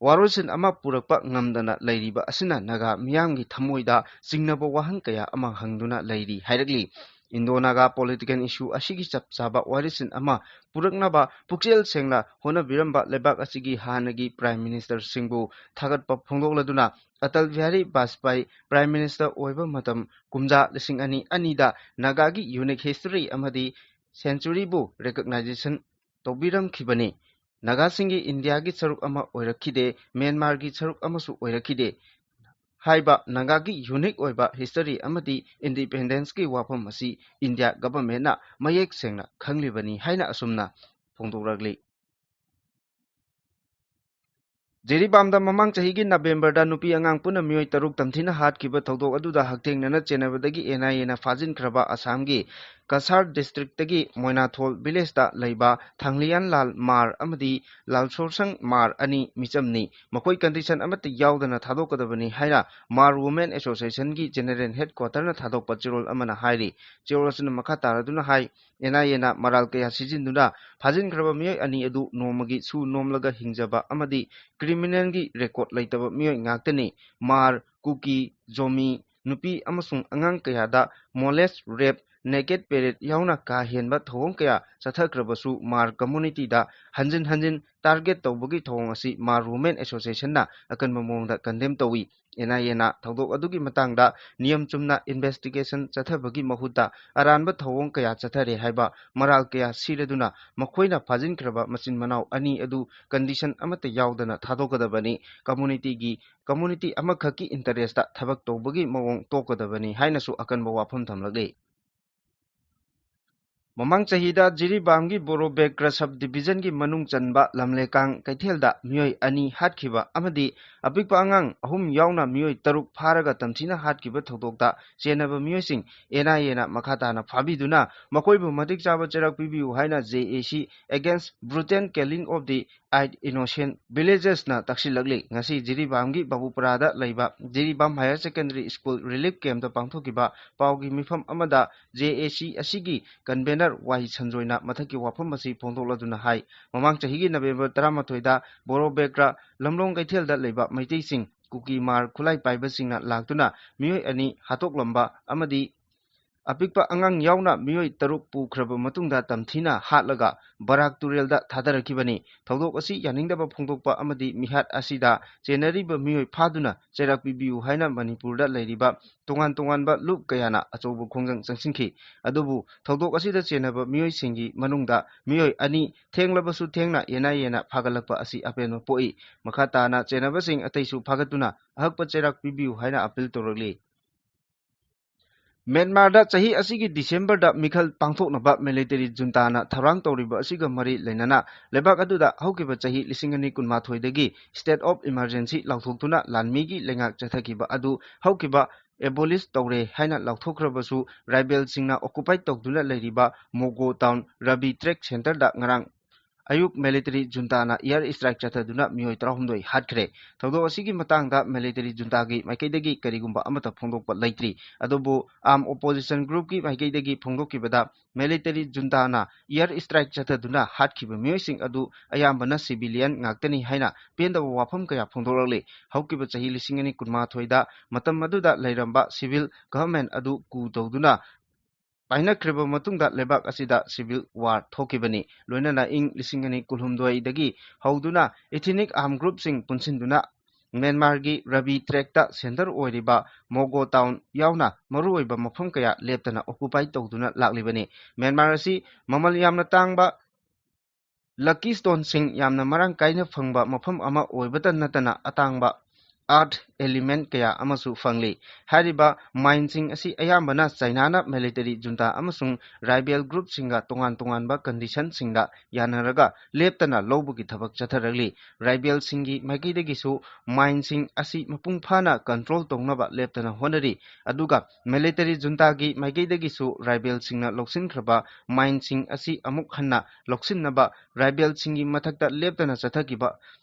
ꯋꯥꯔꯣꯜꯁꯤꯟ ꯑꯃ ꯄꯨꯔꯛꯄ ꯉꯝꯗꯅ ꯂꯩꯔꯤꯕ ꯑꯁꯤꯅ ꯅꯥꯒꯥ ꯃꯤꯌꯥꯝꯒꯤ ꯊꯃꯣꯏꯗ ꯆꯤꯡꯅꯕ ꯋꯥꯍꯪ ꯀꯌꯥ ꯑꯃ ꯍꯪꯗꯨꯅ ꯂꯩꯔꯤ ꯍꯥꯏꯔꯛꯂꯤ꯫ Indo-Naga political issue ꯑꯁꯤꯒꯤ ꯆꯞ ꯆꯥꯕ ꯋꯥꯔꯤꯁꯤꯟ ꯑꯃ ꯄꯨꯔꯛꯅꯕ ꯄꯨꯛꯆꯦꯜ ꯁꯦꯡꯅ ꯍꯣꯠꯅꯕꯤꯔꯝꯕ ꯂꯩꯕꯥꯛ ꯑꯁꯤꯒꯤ ꯍꯥꯟꯅꯒꯤ Prime Ministerꯁꯤꯡꯕꯨ ꯊꯥꯒꯠꯄ ꯐꯣꯡꯗꯣꯛꯂꯗꯨꯅ, ꯑꯇꯜ ꯕꯤꯍꯥꯔꯤ ꯕꯥꯖꯄꯥꯏ Prime Minister ꯑꯣꯏꯕ ꯃꯇꯝ ꯀꯨꯝꯖꯥ ꯂꯤꯁꯤꯡ ꯑꯅꯤ ꯑꯅꯤꯗ ꯅꯥꯒꯥꯒꯤ unique history ꯑꯃꯗꯤ centuryꯕꯨ recognition ꯇꯧꯕꯤꯔꯝꯈꯤꯕꯅꯤ꯫ ꯅꯥꯒꯥꯁꯤꯡꯒꯤ ꯏꯟꯗꯤꯌꯥꯒꯤ ꯁꯔꯨꯛ ꯑꯃ ꯑꯣꯏꯔꯛꯈꯤꯗꯦ, ꯃ꯭ꯌꯥꯟꯃꯥꯔꯒꯤ ꯁꯔꯨꯛ ꯑꯃꯁꯨ ꯑꯣꯏꯔꯛꯈꯤꯗꯦ꯫ ꯍꯥꯏꯕ ꯅꯥꯒꯥꯒꯤ unique ꯑꯣꯏꯕ history ꯑꯃꯗꯤ independenceꯀꯤ ꯋꯥꯐꯝ ꯑꯁꯤ India Governmentꯅ ꯃꯌꯦꯛ ꯁꯦꯡꯅ ꯈꯪꯂꯤꯕꯅꯤ ꯍꯥꯏꯅ ꯑꯁꯨꯝꯅ ꯐꯣꯡꯗꯣꯛꯂꯛꯂꯤ꯫ ꯖꯤꯔꯤꯕꯥꯝꯗ ꯃꯃꯥꯡ ꯆꯍꯤꯒꯤ ꯅꯕꯦꯝꯕꯔꯗ ꯅꯨꯄꯤ ꯑꯉꯥꯡ ꯄꯨꯟꯅ ꯃꯤꯑꯣꯏ ꯇꯔꯨꯛ ꯇꯝꯊꯤꯅ ꯍꯥꯠꯈꯤꯕ ꯊꯧꯗꯣꯛ ꯑꯗꯨꯗ ꯍꯛꯊꯦꯡꯅꯅ ꯆꯦꯟꯅꯕꯗꯒꯤ ꯑꯦꯟ ꯑꯥꯏ ꯑꯦꯅ ꯐꯥꯖꯤꯟꯈ꯭ꯔꯕ ꯑꯁꯥꯝꯒꯤ ꯀꯁꯥꯔ ꯗꯤꯁꯇ꯭ꯔꯤꯛꯇꯒꯤ ꯃꯣꯏꯅꯥꯊꯣꯜ ꯚꯤꯂꯦꯖꯇ ꯂꯩꯕ ꯊꯥꯡꯂꯤꯌꯥꯟ ꯂꯥꯜ ꯃꯥꯔ ꯑꯃꯗꯤ ꯂꯥꯜꯁꯣꯔꯁꯪ ꯃꯥꯔ ꯑꯅꯤ ꯃꯤꯆꯝꯅꯤ꯫ ꯃꯈꯣꯏ ꯀꯟꯗꯤꯁꯟ ꯑꯃꯠꯇ ꯌꯥꯎꯗꯅ ꯊꯥꯗꯣꯛꯀꯗꯕꯅꯤ ꯍꯥꯏꯅ ꯃꯥꯔ ꯋꯨꯃꯦꯟ ꯑꯦꯁꯣꯁꯤꯌꯦꯁꯟꯒꯤ ꯖꯦꯅꯔꯦꯜ ꯍꯦꯗ ꯀ꯭ꯋꯥꯇꯔꯅ ꯊꯥꯗꯣꯛꯄ ꯆꯦꯔꯣꯜ ꯑꯃꯅ ꯍꯥꯏꯔꯤ꯫ ꯆꯦꯔꯣꯜ ꯑꯁꯤꯅ ꯃꯈꯥ ꯇꯥꯔꯗꯨꯅ ꯍꯥꯏ, ꯑꯦꯟ ꯑꯥꯏ ꯑꯦꯅ ꯃꯔꯥꯜ ꯀꯌꯥ ꯁꯤꯖꯤꯟꯗꯨꯅ ꯐꯥꯖꯤꯟꯈ꯭ꯔꯕ ꯃꯤꯑꯣꯏ ꯑꯅꯤ ꯑꯗꯨ ꯅꯣꯡꯃꯒꯤ ꯁꯨ ꯅꯣꯝꯂꯒ ꯍꯤꯡꯖꯕ ꯑꯃꯗꯤ ꯀ꯭ꯔꯤꯃꯤꯅꯦꯜꯒꯤ ꯔꯦꯀꯣꯔꯗ ꯂꯩꯇꯕ ꯃꯤꯑꯣꯏ ꯉꯥꯛꯇꯅꯤ꯫ ꯃꯥꯔ, ꯀꯨꯀꯤ, ꯖꯣꯃꯤ, ꯅꯨꯄꯤ ꯑꯃꯁꯨꯡ ꯑꯉꯥꯡ ꯀꯌꯥꯗ ꯃꯣꯂꯦꯁ, ꯔꯦꯞ, ꯅꯦꯀꯦꯠ ꯄꯦꯔꯦꯠ ꯌꯥꯎꯅ ꯀꯥ ꯍꯦꯟꯕ ꯊꯧꯑꯣꯡ ꯀꯌꯥ ꯆꯠꯊꯈ꯭ꯔꯕꯁꯨ ꯃꯥꯔ ꯀꯝꯃꯨꯅꯤꯇꯤꯗ ꯍꯟꯖꯤꯟ ꯍꯟꯖꯤꯟ ꯇꯥꯔꯒꯦꯠ ꯇꯧꯕꯒꯤ ꯊꯧꯑꯣꯡ ꯑꯁꯤ ꯃꯥꯔ ꯋꯨꯃꯦꯟ ꯑꯦꯁꯣꯁꯤꯌꯦꯁꯟꯅ ꯑꯀꯟꯕ ꯃꯑꯣꯡꯗ ꯀꯟꯗꯦꯝ ꯇꯧꯏ꯫ ꯑꯦꯟ ꯑꯥꯏ ꯑꯦꯅ ꯊꯧꯗꯣꯛ ꯑꯗꯨꯒꯤ ꯃꯇꯥꯡꯗ ꯅꯤꯌꯝ ꯆꯨꯝꯅ ꯏꯟꯚꯦꯁꯇꯤꯒꯦꯁꯟ ꯆꯠꯊꯕꯒꯤ ꯃꯍꯨꯠꯇ ꯑꯔꯥꯟꯕ ꯊꯧꯑꯣꯡ ꯀꯌꯥ ꯆꯠꯊꯔꯦ ꯍꯥꯏꯕ, ꯃꯔꯥꯜ ꯀꯌꯥ ꯁꯤꯔꯗꯨꯅ ꯃꯈꯣꯏꯅ ꯐꯥꯖꯤꯟꯈ꯭ꯔꯕ ꯃꯆꯤꯟ ꯃꯅꯥꯎ ꯑꯅꯤ ꯑꯗꯨ ꯀꯟꯗꯤꯁꯟ ꯑꯃꯠꯇ ꯌꯥꯎꯗꯅ ꯊꯥꯗꯣꯛꯀꯗꯕꯅꯤ꯫ ꯀꯝꯃꯨꯅꯤꯇꯤꯒꯤ, ꯀꯝꯃꯨꯅꯤꯇꯤ ꯑꯃꯈꯛꯀꯤ ꯏꯟꯇꯔꯦꯁꯇ ꯊꯕꯛ ꯇꯧꯕꯒꯤ ꯃꯑꯣꯡ ꯇꯣꯛꯀꯗꯕꯅꯤ ꯍꯥꯏꯅꯁꯨ ꯑꯀꯟꯕ ꯋꯥꯐꯝ ꯊꯝꯂꯛꯂꯤ꯫ ꯃꯃꯥꯡ ꯆꯍꯤꯗ ꯖꯤꯔꯤꯕꯥꯝꯒꯤ ꯕꯣꯔꯣꯕꯦꯒ꯭ꯔ ꯁꯕ ꯗꯤꯕꯤꯖꯟꯒꯤ ꯃꯅꯨꯡ ꯆꯟꯕ ꯂꯝꯂꯦꯀꯥꯡ ꯀꯩꯊꯦꯜꯗ ꯃꯤꯑꯣꯏ ꯑꯅꯤ ꯍꯥꯠꯈꯤꯕ ꯑꯃꯗꯤ ꯑꯄꯤꯛꯄ ꯑꯉꯥꯡ ꯑꯍꯨꯝ ꯌꯥꯎꯅ ꯃꯤꯑꯣꯏ ꯇꯔꯨꯛ ꯐꯥꯔꯒ ꯇꯝꯊꯤꯅ ꯍꯥꯠꯈꯤꯕ ꯊꯧꯗꯣꯛꯇ ꯆꯦꯟꯅꯕ ꯃꯤꯑꯣꯏꯁꯤꯡ ꯑꯦꯟ ꯑꯥꯏ ꯑꯦꯅ ꯃꯈꯥ ꯇꯥꯅ ꯐꯥꯕꯤꯗꯨꯅ ꯃꯈꯣꯏꯕꯨ ꯃꯇꯤꯛ ꯆꯥꯕ ꯆꯩꯔꯥꯛ ꯄꯤꯕꯤꯌꯨ ꯍꯥꯏꯅ ꯖꯦ ꯑꯦ ꯁꯤ Against Brutal Killing of the Eight Innocent Villagersꯅ ꯇꯛꯁꯤꯜꯂꯛꯂꯤ꯫ ꯉꯁꯤ ꯖꯤꯔꯤꯕꯥꯝꯒꯤ ꯕꯥꯕꯨꯄꯨꯔꯥꯗ ꯂꯩꯕ Jiribam higher secondary school relief ꯀꯦꯝꯞꯇ ꯄꯥꯡꯊꯣꯛꯈꯤꯕ ꯄꯥꯎꯒꯤ ꯃꯤꯐꯝ ꯑꯃꯗ ꯖꯦ ꯑꯦ ꯁꯤ ꯑꯁꯤꯒꯤ ꯀꯟꯚꯦꯅꯔ ꯋꯥꯏ ꯁꯟꯖꯣꯏꯅ ꯃꯊꯛꯀꯤ ꯋꯥꯐꯝ ꯑꯁꯤ ꯐꯣꯡꯗꯣꯛꯂꯗꯨꯅ ꯍꯥꯏ, ꯃꯃꯥꯡ ꯆꯍꯤꯒꯤ ꯅꯕꯦꯝꯕꯔ ꯇꯔꯥꯃꯥꯊꯣꯏꯗ ꯕꯣꯔꯣꯕꯦꯒ꯭ꯔꯥ ꯂꯝꯂꯣꯡ ꯀꯩꯊꯦꯜꯗ ꯂꯩꯕ ꯃꯩꯇꯩꯁꯤꯡ ꯀꯨꯀꯤ ꯃꯥꯔ ꯈꯨꯠꯂꯥꯏ ꯄꯥꯏꯕꯁꯤꯡꯅ ꯂꯥꯛꯇꯨꯅ ꯃꯤꯑꯣꯏ ꯑꯅꯤ ꯍꯥꯠꯇꯣꯛꯂꯝꯕ ꯑꯃꯗꯤ ꯑꯄꯤꯛꯄ ꯑꯉꯥꯡ ꯌꯥꯎꯅ ꯃꯤꯑꯣꯏ ꯇꯔꯨꯛ ꯄꯨꯈ꯭ꯔꯕ ꯃꯇꯨꯡꯗ ꯇꯝꯊꯤꯅ ꯍꯥꯠꯂꯒ ꯕꯔꯥꯛ ꯇꯨꯔꯦꯜꯗ ꯊꯥꯗꯔꯛꯈꯤꯕꯅꯤ꯫ ꯊꯧꯗꯣꯛ ꯑꯁꯤ ꯌꯥꯅꯤꯡꯗꯕ ꯐꯣꯡꯗꯣꯛꯄ ꯑꯃꯗꯤ ꯃꯤꯍꯥꯠ ꯑꯁꯤꯗ ꯆꯦꯟꯅꯔꯤꯕ ꯃꯤꯑꯣꯏ ꯐꯥꯗꯨꯅ ꯆꯩꯔꯥꯛ ꯄꯤꯕꯤꯌꯨ ꯍꯥꯏꯅ ꯃꯅꯤꯄꯨꯔꯗ ꯂꯩꯔꯤꯕ ꯇꯣꯉꯥꯟ ꯇꯣꯉꯥꯟꯕ ꯂꯨꯞ ꯀꯌꯥꯅ ꯑꯆꯧꯕ ꯈꯣꯡꯖꯪ ꯆꯪꯁꯤꯟꯈꯤ꯫ ꯑꯗꯨꯕꯨ ꯊꯧꯗꯣꯛ ꯑꯁꯤꯗ ꯆꯦꯟꯅꯕ ꯃꯤꯑꯣꯏꯁꯤꯡꯒꯤ ꯃꯅꯨꯡꯗ ꯃꯤꯑꯣꯏ ꯑꯅꯤ ꯊꯦꯡꯂꯕꯁꯨ ꯊꯦꯡꯅ ꯑꯦꯟ ꯑꯥꯏ ꯑꯦꯅ ꯐꯥꯒꯠꯂꯛꯄ ꯑꯁꯤ ꯑꯄꯦꯟꯕ ꯄꯣꯛꯏ꯫ ꯃꯈꯥ ꯇꯥꯅ ꯆꯦꯟꯅꯕꯁꯤꯡ ꯑꯇꯩꯁꯨ ꯐꯥꯒꯠꯇꯨꯅ ꯑꯍꯛꯄ ꯆꯩꯔꯥꯛ ꯄꯤꯕꯤꯌꯨ ꯍꯥꯏꯅ ꯑꯄꯤꯜ ꯇꯧꯔꯛꯂꯤ꯫ ꯃ꯭ꯌꯥꯟꯃꯥꯔꯗ ꯆꯍꯤ ꯑꯁꯤꯒꯤ ꯗꯤꯁꯦꯝꯕꯔꯗ ꯃꯤꯈꯜ ꯄꯥꯡꯊꯣꯛꯅꯕ ꯃꯤꯂꯤꯇꯔꯤ ꯖꯨꯟꯇꯥꯅ ꯊꯧꯔꯥꯡ ꯇꯧꯔꯤꯕ ꯑꯁꯤꯒ ꯃꯔꯤ ꯂꯩꯅꯅ ꯂꯩꯕꯥꯛ ꯑꯗꯨꯗ ꯍꯧꯈꯤꯕ ꯆꯍꯤ ꯂꯤꯁꯤꯡ ꯑꯅꯤ ꯀꯨꯟꯃꯥꯊꯣꯏꯗꯒꯤ state of emergency ꯂꯥꯎꯊꯣꯛꯇꯨꯅ ꯂꯥꯟꯃꯤꯒꯤ ꯂꯩꯉꯥꯛ ꯆꯠꯊꯈꯤꯕ ꯑꯗꯨ ꯍꯧꯈꯤꯕ abolish ꯇꯧꯔꯦ ꯍꯥꯏꯅ ꯂꯥꯎꯊꯣꯛꯈ꯭ꯔꯕꯁꯨ, ꯔꯥꯏꯕꯦꯜꯁꯤꯡꯅ occupy ꯇꯧꯗꯨꯅ ꯂꯩꯔꯤꯕ ꯃꯣꯒꯣ ꯇꯥꯎꯟ ꯔꯕꯤ ꯇ꯭ꯔꯦꯛ ꯁꯦꯟꯇꯔꯗ ꯉꯔꯥꯡ ꯑꯌꯨꯛ ꯃꯤꯂꯤꯇꯔꯤ ꯖꯨꯟꯇꯥꯅ air strike ꯆꯠꯊꯗꯨꯅ ꯃꯤꯑꯣꯏ ꯇꯔꯥꯍꯨꯝꯗꯣꯏ ꯍꯥꯠꯈ꯭ꯔꯦ꯫ ꯊꯧꯗꯣꯛ ꯑꯁꯤꯒꯤ ꯃꯇꯥꯡꯗ ꯃꯤꯂꯤꯇꯔꯤ ꯖꯨꯟꯇꯥꯒꯤ ꯃꯥꯏꯀꯩꯗꯒꯤ ꯀꯔꯤꯒꯨꯝꯕ ꯑꯃꯠꯇ ꯐꯣꯡꯗꯣꯛꯄ ꯂꯩꯇ꯭ꯔꯤ꯫ ꯑꯗꯨꯕꯨ armed opposition groupꯀꯤ ꯃꯥꯏꯀꯩꯗꯒꯤ ꯐꯣꯡꯗꯣꯛꯈꯤꯕꯗ, ꯃꯤꯂꯤꯇꯔꯤ ꯖꯨꯟꯇꯥꯅ air strike ꯆꯠꯊꯗꯨꯅ ꯍꯥꯠꯈꯤꯕ ꯃꯤꯑꯣꯏꯁꯤꯡ ꯑꯗꯨ ꯑꯌꯥꯝꯕꯅ civilian ꯉꯥꯛꯇꯅꯤ ꯍꯥꯏꯅ ꯄꯦꯟꯗꯕ ꯋꯥꯐꯝ ꯀꯌꯥ ꯐꯣꯡꯗꯣꯔꯛꯂꯤ꯫ ꯍꯧꯈꯤꯕ ꯆꯍꯤ ꯂꯤꯁꯤꯡ ꯑꯅꯤ ꯀꯨꯟꯃꯥꯊꯣꯏꯗ ꯃꯇꯝ ꯑꯗꯨꯗ ꯂꯩꯔꯝꯕ civil government ꯑꯗꯨ coup ꯇꯧꯗꯨꯅ ꯄꯥꯏꯅꯈ꯭ꯔꯕ ꯃꯇꯨꯡꯗ ꯂꯩꯕꯥꯛ ꯑꯁꯤꯗ civil war ꯊꯣꯛꯈꯤꯕꯅꯤ꯫ ꯂꯣꯏꯅꯅ ꯏꯪ ꯂꯤꯁꯤꯡ ꯑꯅꯤ ꯀꯨꯟꯍꯨꯝꯗꯣꯏꯗꯒꯤ ꯍꯧꯗꯨꯅ ethnic armed groupꯁꯤꯡ ꯄꯨꯟꯁꯤꯟꯗꯨꯅ ꯃ꯭ꯌꯥꯟꯃꯥꯔꯒꯤ ꯔꯕꯤ ꯇ꯭ꯔꯦꯛꯇ centre ꯑꯣꯏꯔꯤꯕ ꯃꯣꯒꯣ ꯇꯥꯎꯟ ꯌꯥꯎꯅ ꯃꯔꯨꯑꯣꯏꯕ ꯃꯐꯝ ꯀꯌꯥ ꯂꯦꯞꯇꯅ occupy ꯇꯧꯗꯨꯅ ꯂꯥꯛꯂꯤꯕꯅꯤ꯫ ꯃ꯭ꯌꯥꯟꯃꯥꯔ ꯑꯁꯤ ꯃꯃꯜ ꯌꯥꯝꯅ ꯇꯥꯡꯕ lucky stoneꯁꯤꯡ ꯌꯥꯝꯅ ꯃꯔꯥꯡ ꯀꯥꯏꯅ ꯐꯪꯕ ꯃꯐꯝ ꯑꯃ ꯑꯣꯏꯕꯇ ꯅꯠꯇꯅ ꯑꯇꯥꯡꯕ earth element ꯀꯌꯥ ꯑꯃꯁꯨ ꯐꯪꯂꯤ꯫ ꯍꯥꯏꯔꯤꯕ mineꯁꯤꯡ ꯑꯁꯤ ꯑꯌꯥꯝꯕꯅ ꯆꯥꯏꯅꯥꯅ ꯃꯤꯂꯤꯇꯔꯤ ꯖꯨꯟꯇꯥ ꯑꯃꯁꯨꯡ ꯔꯥꯏꯕꯦꯜ groupꯁꯤꯡꯒ ꯇꯣꯉꯥꯟ ꯇꯣꯉꯥꯟꯕ conditionꯁꯤꯡꯗ ꯌꯥꯅꯔꯒ ꯂꯦꯞꯇꯅ ꯂꯧꯕꯒꯤ ꯊꯕꯛ ꯆꯠꯊꯔꯛꯂꯤ꯫ ꯔꯥꯏꯕꯦꯜꯁꯤꯡꯒꯤ ꯃꯥꯏꯀꯩꯗꯒꯤꯁꯨ mineꯁꯤꯡ ꯑꯁꯤ ꯃꯄꯨꯡ ꯐꯥꯅ control ꯇꯧꯅꯕ ꯂꯦꯞꯇꯅ ꯍꯣꯠꯅꯔꯤ꯫ ꯑꯗꯨꯒ ꯃꯤꯂꯤꯇꯔꯤ ꯖꯨꯟꯇꯥꯒꯤ ꯃꯥꯏꯀꯩꯗꯒꯤꯁꯨ ꯔꯥꯏꯕꯦꯜꯁꯤꯡꯅ ꯂꯧꯁꯤꯟꯈ꯭ꯔꯕ mineꯁꯤꯡ ꯑꯁꯤ ꯑꯃꯨꯛ ꯍꯟꯅ ꯂꯧꯁꯤꯟꯅꯕ ꯔꯥꯏꯕꯦꯜꯁꯤꯡꯒꯤ ꯃꯊꯛꯇ ꯂꯦꯞꯇꯅ ꯆꯠꯊꯈꯤꯕ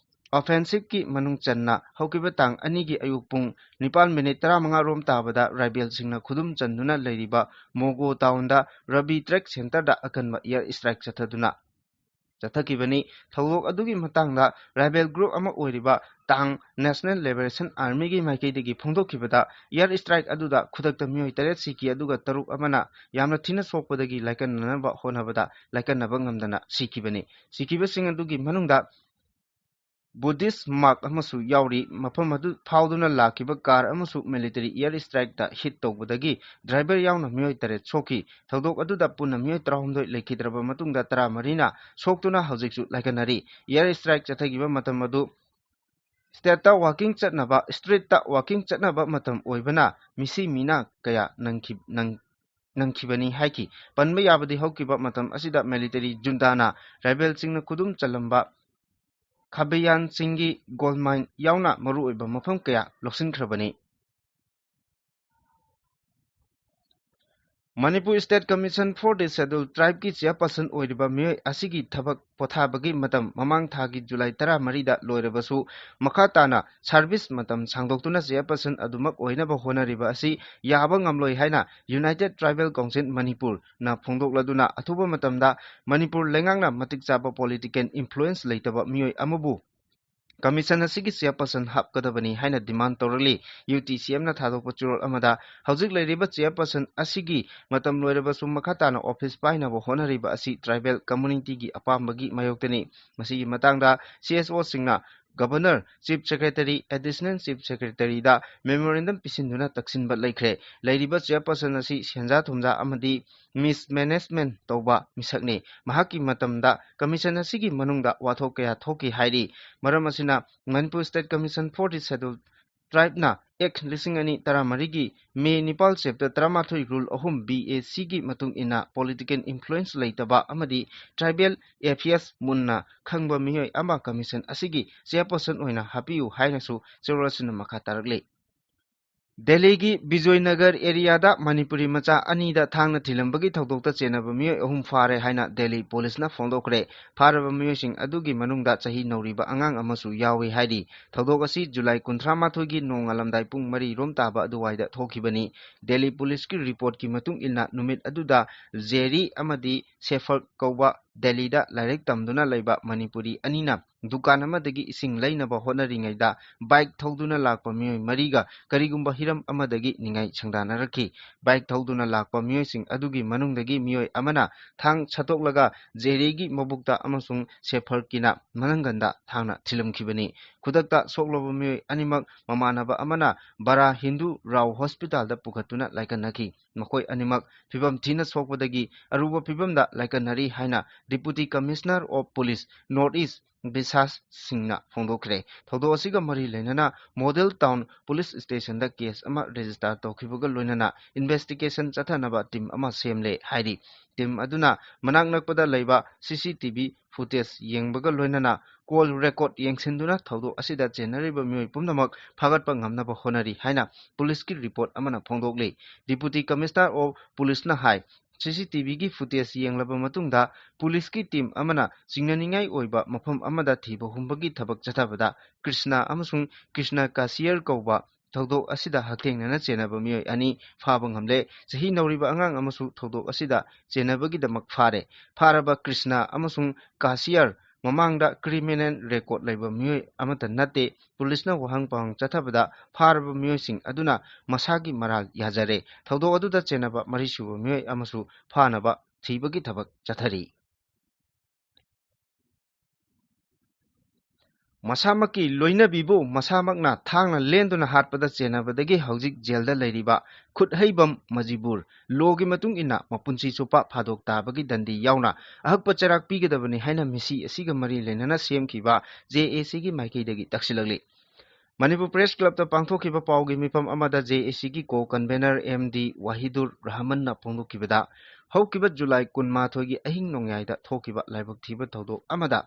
offensiveꯀꯤ ꯃꯅꯨꯡ ꯆꯟꯅ ꯍꯧꯈꯤꯕ ꯇꯥꯡ ꯑꯅꯤꯒꯤ ꯑꯌꯨꯛ ꯄꯨꯡ ꯅꯤꯄꯥꯟ minute ꯇꯔꯥꯃꯉꯥ ꯔꯣꯝ ꯇꯥꯕꯗ ꯔꯥꯏꯕꯦꯜꯁꯤꯡꯅ ꯈꯨꯗꯨꯝ ꯆꯟꯗꯨꯅ ꯂꯩꯔꯤꯕ ꯃꯣꯒꯣ ꯇꯥꯎꯟꯗ ꯔꯕꯤ ꯇ꯭ꯔꯦꯛ centreꯗ ꯑꯀꯟꯕ air strike ꯆꯠꯊꯗꯨꯅ ꯆꯠꯊꯈꯤꯕꯅꯤ꯫ ꯊꯧꯗꯣꯛ ꯑꯗꯨꯒꯤ ꯃꯇꯥꯡꯗ ꯔꯥꯏꯕꯦꯜ group ꯑꯃ ꯑꯣꯏꯔꯤꯕ ꯇꯥꯡ National Liberation Armyꯒꯤ ꯃꯥꯏꯀꯩꯗꯒꯤ ꯐꯣꯡꯗꯣꯛꯈꯤꯕꯗ, air strike ꯑꯗꯨꯗ ꯈꯨꯗꯛꯇ ꯃꯤꯑꯣꯏ ꯇꯔꯦꯠ ꯁꯤꯈꯤ, ꯑꯗꯨꯒ ꯇꯔꯨꯛ ꯑꯃꯅ ꯌꯥꯝꯅ ꯊꯤꯅ ꯁꯣꯛꯄꯗꯒꯤ ꯂꯥꯏꯀꯠꯅꯅꯕ ꯍꯣꯠꯅꯕꯗ ꯂꯥꯏꯀꯠꯅꯕ ꯉꯝꯗꯅ ꯁꯤꯈꯤꯕꯅꯤ꯫ ꯁꯤꯈꯤꯕꯁꯤꯡ ꯑꯗꯨꯒꯤ ꯃꯅꯨꯡꯗ Buddhist monk ꯑꯃꯁꯨ ꯌꯥꯎꯔꯤ꯫ ꯃꯐꯝ ꯑꯗꯨ ꯐꯥꯎꯗꯨꯅ ꯂꯥꯛꯈꯤꯕ car ꯑꯃꯁꯨ ꯃꯤꯂꯤꯇꯔꯤ air strikeꯇ hit ꯇꯧꯕꯗꯒꯤ driver ꯌꯥꯎꯅ ꯃꯤꯑꯣꯏ ꯇꯔꯦꯠ ꯁꯣꯛꯈꯤ꯫ ꯊꯧꯗꯣꯛ ꯑꯗꯨꯗ ꯄꯨꯟꯅ ꯃꯤꯑꯣꯏ ꯇꯔꯥꯍꯨꯝꯗꯣꯏ ꯂꯩꯈꯤꯗ꯭ꯔꯕ ꯃꯇꯨꯡꯗ, ꯇꯔꯥꯃꯔꯤꯅ ꯁꯣꯛꯇꯨꯅ ꯍꯧꯖꯤꯛꯁꯨ ꯂꯥꯏꯀꯠꯅꯔꯤ꯫ Air strike ꯆꯠꯊꯈꯤꯕ ꯃꯇꯝ ꯑꯗꯨ ꯁ꯭ꯇꯦꯠꯇ ꯋꯥꯀꯤꯡ ꯆꯠꯅꯕ, ꯁ꯭ꯇ꯭ꯔꯤꯠꯇ ꯋꯥꯀꯤꯡ ꯆꯠꯅꯕ ꯃꯇꯝ ꯑꯣꯏꯕꯅ ꯃꯤꯁꯤ ꯃꯤꯅꯥ ꯀꯌꯥ ꯅꯪꯈꯤ-, ꯅꯪ-, ꯅꯪꯈꯤꯕꯅꯤ ꯍꯥꯏꯈꯤ꯫ ꯄꯟꯕ ꯌꯥꯕꯗꯤ ꯍꯧꯈꯤꯕ ꯃꯇꯝ ꯑꯁꯤꯗ ꯃꯤꯂꯤꯇꯔꯤ ꯖꯨꯟꯇꯥꯅ ꯇ꯭ꯔꯥꯏꯕꯦꯜꯁꯤꯡꯅ ꯈꯨꯗꯨꯝ ꯆꯜꯂꯝꯕ ꯈꯥꯕꯦꯌꯥꯟꯁꯤꯡꯒꯤ ꯒꯣꯜ ꯃꯥꯏꯟ ꯌꯥꯎꯅ ꯃꯔꯨꯑꯣꯏꯕ ꯃꯐꯝ ꯀꯌꯥ ꯂꯧꯁꯤꯟꯈ꯭ꯔꯕꯅꯤ꯫ Manipur State Commission for the Scheduled Tribeꯀꯤ chairperson ꯑꯣꯏꯔꯤꯕ ꯃꯤꯑꯣꯏ ꯑꯁꯤꯒꯤ ꯊꯕꯛ ꯄꯣꯊꯥꯕꯒꯤ ꯃꯇꯝ ꯃꯃꯥꯡ ꯊꯥꯒꯤ ꯖꯨꯂꯥꯏ ꯇꯔꯥꯃꯔꯤꯗ ꯂꯣꯏꯔꯕꯁꯨ, ꯃꯈꯥ ꯇꯥꯅ service ꯃꯇꯝ ꯁꯥꯡꯗꯣꯛꯇꯨꯅ chairperson ꯑꯗꯨꯃꯛ ꯑꯣꯏꯅꯕ ꯍꯣꯠꯅꯔꯤꯕ ꯑꯁꯤ ꯌꯥꯕ ꯉꯝꯂꯣꯏ ꯍꯥꯏꯅ United Tribal Council ꯃꯅꯤꯄꯨꯔꯅ ꯐꯣꯡꯗꯣꯛꯂꯗꯨꯅ, ꯑꯊꯨꯕ ꯃꯇꯝꯗ ꯃꯅꯤꯄꯨꯔ ꯂꯩꯉꯥꯛꯅ ꯃꯇꯤꯛ ꯆꯥꯕ political influence ꯂꯩꯇꯕ ꯃꯤꯑꯣꯏ ꯑꯃꯕꯨ commission ꯑꯁꯤꯒꯤ chairperson ꯍꯥꯞꯀꯗꯕꯅꯤ ꯍꯥꯏꯅ demand ꯇꯧꯔꯛꯂꯤ꯫ UTCMꯅ ꯊꯥꯗꯣꯛꯄ ꯆꯦꯔꯣꯜ ꯑꯃꯗ, ꯍꯧꯖꯤꯛ ꯂꯩꯔꯤꯕ chairperson ꯑꯁꯤꯒꯤ ꯃꯇꯝ ꯂꯣꯏꯔꯕꯁꯨ ꯃꯈꯥ ꯇꯥꯅ office ꯄꯥꯏꯅꯕ ꯍꯣꯠꯅꯔꯤꯕ ꯑꯁꯤ tribal communityꯒꯤ ꯑꯄꯥꯝꯕꯒꯤ ꯃꯥꯌꯣꯛꯇꯅꯤ꯫ ꯃꯁꯤꯒꯤ ꯃꯇꯥꯡꯗ CSOꯁꯤꯡꯅ Governor, Chief Secretary, Additional Chief Secretaryꯗ memorandum ꯄꯤꯁꯤꯟꯗꯨꯅ ꯇꯛꯁꯤꯟꯕ ꯂꯩꯈ꯭ꯔꯦ꯫ ꯂꯩꯔꯤꯕ chairperson ꯑꯁꯤ ꯁꯦꯟꯖꯥ ꯊꯨꯝꯖꯥ ꯑꯃꯗꯤ mismanagement ꯇꯧꯕ ꯃꯤꯁꯛꯅꯤ꯫ ꯃꯍꯥꯛꯀꯤ ꯃꯇꯝꯗ commission ꯑꯁꯤꯒꯤ ꯃꯅꯨꯡꯗ ꯋꯥꯊꯣꯛ ꯀꯌꯥ ꯊꯣꯛꯈꯤ ꯍꯥꯏꯔꯤ꯫ ꯃꯔꯝ ꯑꯁꯤꯅ Manipur State Commission for the Scheduled Tribeꯅ Act ꯂꯤꯁꯤꯡ ꯑꯅꯤ ꯇꯔꯥꯃꯔꯤꯒꯤ May ꯅꯤꯄꯥꯜ, chapter ꯇꯔꯥꯃꯥꯊꯣꯏ, rule ꯑꯍꯨꯝ B A Cꯒꯤ ꯃꯇꯨꯡ ꯏꯟꯅ political influence ꯂꯩꯇꯕ ꯑꯃꯗꯤ tribal affairs ꯃꯨꯟꯅ ꯈꯪꯕ ꯃꯤꯑꯣꯏ ꯑꯃ commission ꯑꯁꯤꯒꯤ chairperson ꯑꯣꯏꯅ ꯍꯥꯞꯄꯤꯌꯨ ꯍꯥꯏꯅꯁꯨ ꯆꯦꯔꯣꯜ ꯑꯁꯤꯅ ꯃꯈꯥ ꯇꯥꯔꯛꯂꯤ꯫ ꯗꯦꯜꯂꯤꯒꯤ ꯕꯤꯖꯣꯏ ꯅꯒꯔ areaꯗ ꯃꯅꯤꯄꯨꯔꯤ ꯃꯆꯥ ꯑꯅꯤꯗ ꯊꯥꯡꯅ ꯊꯤꯜꯂꯝꯕꯒꯤ ꯊꯧꯗꯣꯛꯇ ꯆꯦꯟꯅꯕ ꯃꯤꯑꯣꯏ ꯑꯍꯨꯝ ꯐꯥꯔꯦ ꯍꯥꯏꯅ ꯗꯦꯜꯂꯤ ꯄꯨꯂꯤꯁꯅ ꯐꯣꯡꯗꯣꯛꯈ꯭ꯔꯦ꯫ ꯐꯥꯔꯕ ꯃꯤꯑꯣꯏꯁꯤꯡ ꯑꯗꯨꯒꯤ ꯃꯅꯨꯡꯗ ꯆꯍꯤ ꯅꯧꯔꯤꯕ ꯑꯉꯥꯡ ꯑꯃꯁꯨ ꯌꯥꯎꯏ ꯍꯥꯏꯔꯤ꯫ ꯊꯧꯗꯣꯛ ꯑꯁꯤ ꯖꯨꯂꯥꯏ ꯀꯨꯟꯊ꯭ꯔꯥꯃꯥꯊꯣꯏꯒꯤ ꯅꯣꯡꯉꯥꯜꯂꯝꯗꯥꯏ ꯄꯨꯡ ꯃꯔꯤ ꯔꯣꯝ ꯇꯥꯕ ꯑꯗꯨꯋꯥꯏꯗ ꯊꯣꯛꯈꯤꯕꯅꯤ꯫ ꯗꯦꯜꯂꯤ ꯄꯨꯂꯤꯁꯀꯤ reportꯀꯤ ꯃꯇꯨꯡ ꯏꯟꯅ, ꯅꯨꯃꯤꯠ ꯑꯗꯨꯗ ꯖꯦꯔꯤ ꯑꯃꯗꯤ ꯁꯦꯐꯔ ꯀꯧꯕ ꯗꯦꯜꯂꯤꯗ ꯂꯥꯏꯔꯤꯛ ꯇꯝꯗꯨꯅ ꯂꯩꯕ ꯃꯅꯤꯄꯨꯔꯤ ꯑꯅꯤꯅ ꯗꯨꯀꯥꯟ ꯑꯃꯗꯒꯤ ꯏꯁꯤꯡ ꯂꯩꯅꯕ ꯍꯣꯠꯅꯔꯤꯉꯩꯗ bike ꯊꯧꯗꯨꯅ ꯂꯥꯛꯄ ꯃꯤꯑꯣꯏ ꯃꯔꯤꯒ ꯀꯔꯤꯒꯨꯝꯕ ꯍꯤꯔꯝ ꯑꯃꯗꯒꯤ ꯅꯤꯡꯉꯥꯏ ꯁꯪꯗꯥꯅꯔꯛꯈꯤ꯫ Bike ꯊꯧꯗꯨꯅ ꯂꯥꯛꯄ ꯃꯤꯑꯣꯏꯁꯤꯡ ꯑꯗꯨꯒꯤ ꯃꯅꯨꯡꯗꯒꯤ ꯃꯤꯑꯣꯏ ꯑꯃꯅ ꯊꯥꯡ ꯁꯠꯇꯣꯛꯂꯒ ꯖꯦꯔꯤꯒꯤ ꯃꯕꯨꯛꯇ ꯑꯃꯁꯨꯡ ꯁꯦꯐꯔꯀꯤꯅ ꯃꯅꯪꯒꯟꯗ ꯊꯥꯡꯅ ꯊꯤꯜꯂꯝꯈꯤꯕꯅꯤ꯫ ꯈꯨꯗꯛꯇ ꯁꯣꯛꯂꯕ ꯃꯤꯑꯣꯏ ꯑꯅꯤꯃꯛ ꯃꯃꯥꯟꯅꯕ ꯑꯃꯅ ꯕꯔꯥ ꯍꯤꯟꯗꯨ ꯔꯥꯎ ꯍꯣꯁꯄꯤꯇꯥꯜꯗ ꯄꯨꯈꯠꯇꯨꯅ ꯂꯥꯏꯀꯠꯅꯈꯤ꯫ ꯃꯈꯣꯏ ꯑꯅꯤꯃꯛ ꯐꯤꯕꯝ ꯊꯤꯅ ꯁꯣꯛꯄꯗꯒꯤ ꯑꯔꯨꯕ ꯐꯤꯕꯝꯗ ꯂꯥꯏꯀꯠꯅꯔꯤ ꯍꯥꯏꯅ Deputy Commissioner of Police North East ꯕꯤꯁꯥꯁ ꯁꯤꯡꯅ ꯐꯣꯡꯗꯣꯛꯈ꯭ꯔꯦ꯫ ꯊꯧꯗꯣꯛ ꯑꯁꯤꯒ ꯃꯔꯤ ꯂꯩꯅꯅ ꯃꯣꯗꯦꯜ ꯇꯥꯎꯟ ꯄꯨꯂꯤꯁ ꯁ꯭ꯇꯦꯁꯟꯗ ꯀꯦꯁ ꯑꯃ ꯔꯦꯖꯤꯁꯇꯥꯔ ꯇꯧꯈꯤꯕꯒ ꯂꯣꯏꯅꯅ ꯏꯟꯚꯦꯁꯇꯤꯒꯦꯁꯟ ꯆꯠꯊꯅꯕ ꯇꯤꯝ ꯑꯃ ꯁꯦꯝꯂꯦ ꯍꯥꯏꯔꯤ꯫ ꯇꯤꯝ ꯑꯗꯨꯅ ꯃꯅꯥꯛ ꯅꯛꯄꯗ ꯂꯩꯕ ꯁꯤ ꯁꯤ ꯇꯤ ꯚꯤ ꯐꯨꯇꯦꯖ ꯌꯦꯡꯕꯒ ꯂꯣꯏꯅꯅ ꯀꯣꯜ ꯔꯦꯀꯣꯔꯗ ꯌꯦꯡꯁꯤꯟꯗꯨꯅ ꯊꯧꯗꯣꯛ ꯑꯁꯤꯗ ꯆꯦꯟꯅꯔꯤꯕ ꯃꯤꯑꯣꯏ ꯄꯨꯝꯅꯃꯛ ꯐꯥꯒꯠꯄ ꯉꯝꯅꯕ ꯍꯣꯠꯅꯔꯤ ꯍꯥꯏꯅ ꯄꯨꯂꯤꯁꯀꯤ ꯔꯤꯄꯣꯔꯠ ꯑꯃꯅ ꯐꯣꯡꯗꯣꯛꯂꯤ꯫ Deputy Commissioner of Policeꯅ ꯍꯥꯏ, ꯁꯤ ꯁꯤ ꯇꯤ ꯚꯤꯒꯤ ꯐꯨꯇꯦꯖ ꯌꯦꯡꯂꯕ ꯃꯇꯨꯡꯗ ꯄꯨꯂꯤꯁꯀꯤ ꯇꯤꯝ ꯑꯃꯅ ꯆꯤꯡꯅꯅꯤꯡꯉꯥꯏ ꯑꯣꯏꯕ ꯃꯐꯝ ꯑꯃꯗ ꯊꯤꯕ ꯍꯨꯝꯕꯒꯤ ꯊꯕꯛ ꯆꯠꯊꯕꯗ ꯀ꯭ꯔꯤꯁꯅ ꯑꯃꯁꯨꯡ ꯀ꯭ꯔꯤꯁꯅ ꯀꯥꯁꯤꯌꯔ ꯀꯧꯕ ꯊꯧꯗꯣꯛ ꯑꯁꯤꯗ ꯍꯛꯊꯦꯡꯅꯅ ꯆꯦꯟꯅꯕ ꯃꯤꯑꯣꯏ ꯑꯅꯤ ꯐꯥꯕ ꯉꯝꯂꯦ꯫ ꯆꯍꯤ ꯅꯧꯔꯤꯕ ꯑꯉꯥꯡ ꯑꯃꯁꯨ ꯊꯧꯗꯣꯛ ꯑꯁꯤꯗ ꯆꯦꯟꯅꯕꯒꯤꯗꯃꯛ ꯐꯥꯔꯦ꯫ ꯐꯥꯔꯕ ꯀ꯭ꯔꯤꯁꯅ ꯑꯃꯁꯨꯡ ꯀꯥꯁꯤꯌꯔ ꯃꯃꯥꯡꯗ ꯀ꯭ꯔꯤꯃꯤꯅꯦꯜ ꯔꯦꯀꯣꯔꯗ ꯂꯩꯕ ꯃꯤꯑꯣꯏ ꯑꯃꯠꯇ ꯅꯠꯇꯦ꯫ ꯄꯨꯂꯤꯁꯅ ꯋꯥꯍꯪ ꯄꯥꯎꯍꯪ ꯆꯠꯊꯕꯗ ꯐꯥꯔꯕ ꯃꯤꯑꯣꯏꯁꯤꯡ ꯑꯗꯨꯅ ꯃꯁꯥꯒꯤ ꯃꯔꯥꯜ ꯌꯥꯖꯔꯦ꯫ ꯊꯧꯗꯣꯛ ꯑꯗꯨꯗ ꯆꯦꯟꯅꯕ ꯃꯔꯤꯁꯨꯕ ꯃꯤꯑꯣꯏ ꯑꯃꯁꯨ ꯐꯥꯅꯕ ꯊꯤꯕꯒꯤ ꯊꯕꯛ ꯆꯠꯊꯔꯤ꯫ ꯃꯁꯥꯃꯛꯀꯤ ꯂꯣꯏꯅꯕꯤꯕꯨ ꯃꯁꯥꯃꯛꯅ ꯊꯥꯡꯅ ꯂꯦꯟꯗꯨꯅ ꯍꯥꯠꯄꯗ ꯆꯦꯟꯅꯕꯗꯒꯤ ꯍꯧꯖꯤꯛ ꯖꯦꯜꯗ ꯂꯩꯔꯤꯕ ꯈꯨꯠꯍꯩꯕꯝ ꯃꯖꯤꯕꯨꯔ ꯂꯣꯒꯤ ꯃꯇꯨꯡ ꯏꯟꯅ ꯃꯄꯨꯟꯁꯤ ꯆꯨꯞꯄ ꯐꯥꯗꯣꯛ ꯇꯥꯕꯒꯤ ꯗꯟꯗꯤ ꯌꯥꯎꯅ ꯑꯍꯛꯄ ꯆꯩꯔꯥꯛ ꯄꯤꯒꯗꯕꯅꯤ ꯍꯥꯏꯅ ꯃꯤꯁꯤ ꯑꯁꯤꯒ ꯃꯔꯤ ꯂꯩꯅꯅ ꯁꯦꯝꯈꯤꯕ ꯖꯦ ꯑꯦ ꯁꯤꯒꯤ ꯃꯥꯏꯀꯩꯗꯒꯤ ꯇꯛꯁꯤꯜꯂꯛꯂꯤ꯫ ꯃꯅꯤꯄꯨꯔ ꯄ꯭ꯔꯦꯁ ꯀ꯭ꯂꯕꯇ ꯄꯥꯡꯊꯣꯛꯈꯤꯕ ꯄꯥꯎꯒꯤ ꯃꯤꯐꯝ ꯑꯃꯗ ꯖꯦ ꯑꯦ ꯁꯤꯒꯤ ꯀꯣ ꯀꯟꯚꯦꯅꯔ ꯑꯦꯝ ꯗꯤ ꯋꯥꯍꯤꯗꯨꯔ ꯔꯍꯃꯟꯅ ꯐꯣꯡꯗꯣꯛꯈꯤꯕꯗ, ꯍꯧꯈꯤꯕ ꯖꯨꯂꯥꯏ ꯀꯨꯟꯃꯥꯊꯣꯏꯒꯤ ꯑꯍꯤꯡ ꯅꯣꯡꯌꯥꯏꯗ ꯊꯣꯛꯈꯤꯕ ꯂꯥꯏꯕꯛ ꯊꯤꯕ ꯊꯧꯗꯣꯛ ꯑꯃꯗ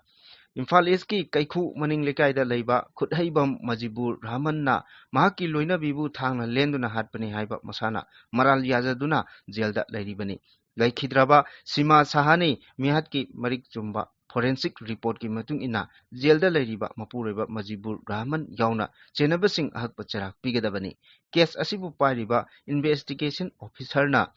ꯏꯝꯐꯥꯜ ꯏꯁꯀꯤ ꯀꯩꯈꯨ ꯃꯅꯤꯡ ꯂꯩꯀꯥꯏꯗ ꯂꯩꯕ ꯈꯨꯠꯍꯩꯕꯝ ꯃꯖꯤꯕꯨꯔ ꯔꯍꯃꯟꯅ ꯃꯍꯥꯛꯀꯤ ꯂꯣꯏꯅꯕꯤꯕꯨ ꯊꯥꯡꯅ ꯂꯦꯟꯗꯨꯅ ꯍꯥꯠꯄꯅꯤ ꯍꯥꯏꯕ ꯃꯁꯥꯅ ꯃꯔꯥꯜ ꯌꯥꯖꯗꯨꯅ ꯖꯦꯜꯗ ꯂꯩꯔꯤꯕꯅꯤ꯫ ꯂꯩꯈꯤꯗ꯭ꯔꯕ ꯁꯤꯃꯥ ꯁꯍꯥꯅꯤ ꯃꯤꯍꯥꯠꯀꯤ ꯃꯔꯤꯛ ꯆꯨꯝꯕ ꯐꯣꯔꯦꯟꯁꯤꯛ ꯔꯤꯄꯣꯔꯠꯀꯤ ꯃꯇꯨꯡ ꯏꯟꯅ ꯖꯦꯜꯗ ꯂꯩꯔꯤꯕ ꯃꯄꯨꯔꯣꯏꯕ ꯃꯖꯤꯕꯨꯔ ꯔꯍꯃꯟ ꯌꯥꯎꯅ ꯆꯦꯟꯅꯕꯁꯤꯡ ꯑꯍꯛꯄ ꯆꯩꯔꯥꯛ ꯄꯤꯒꯗꯕꯅꯤ꯫ ꯀꯦꯁ ꯑꯁꯤꯕꯨ ꯄꯥꯏꯔꯤꯕ ꯏꯟꯚꯦꯁꯇꯤꯒꯦꯁꯟ ꯑꯣꯐꯤꯁꯔꯅ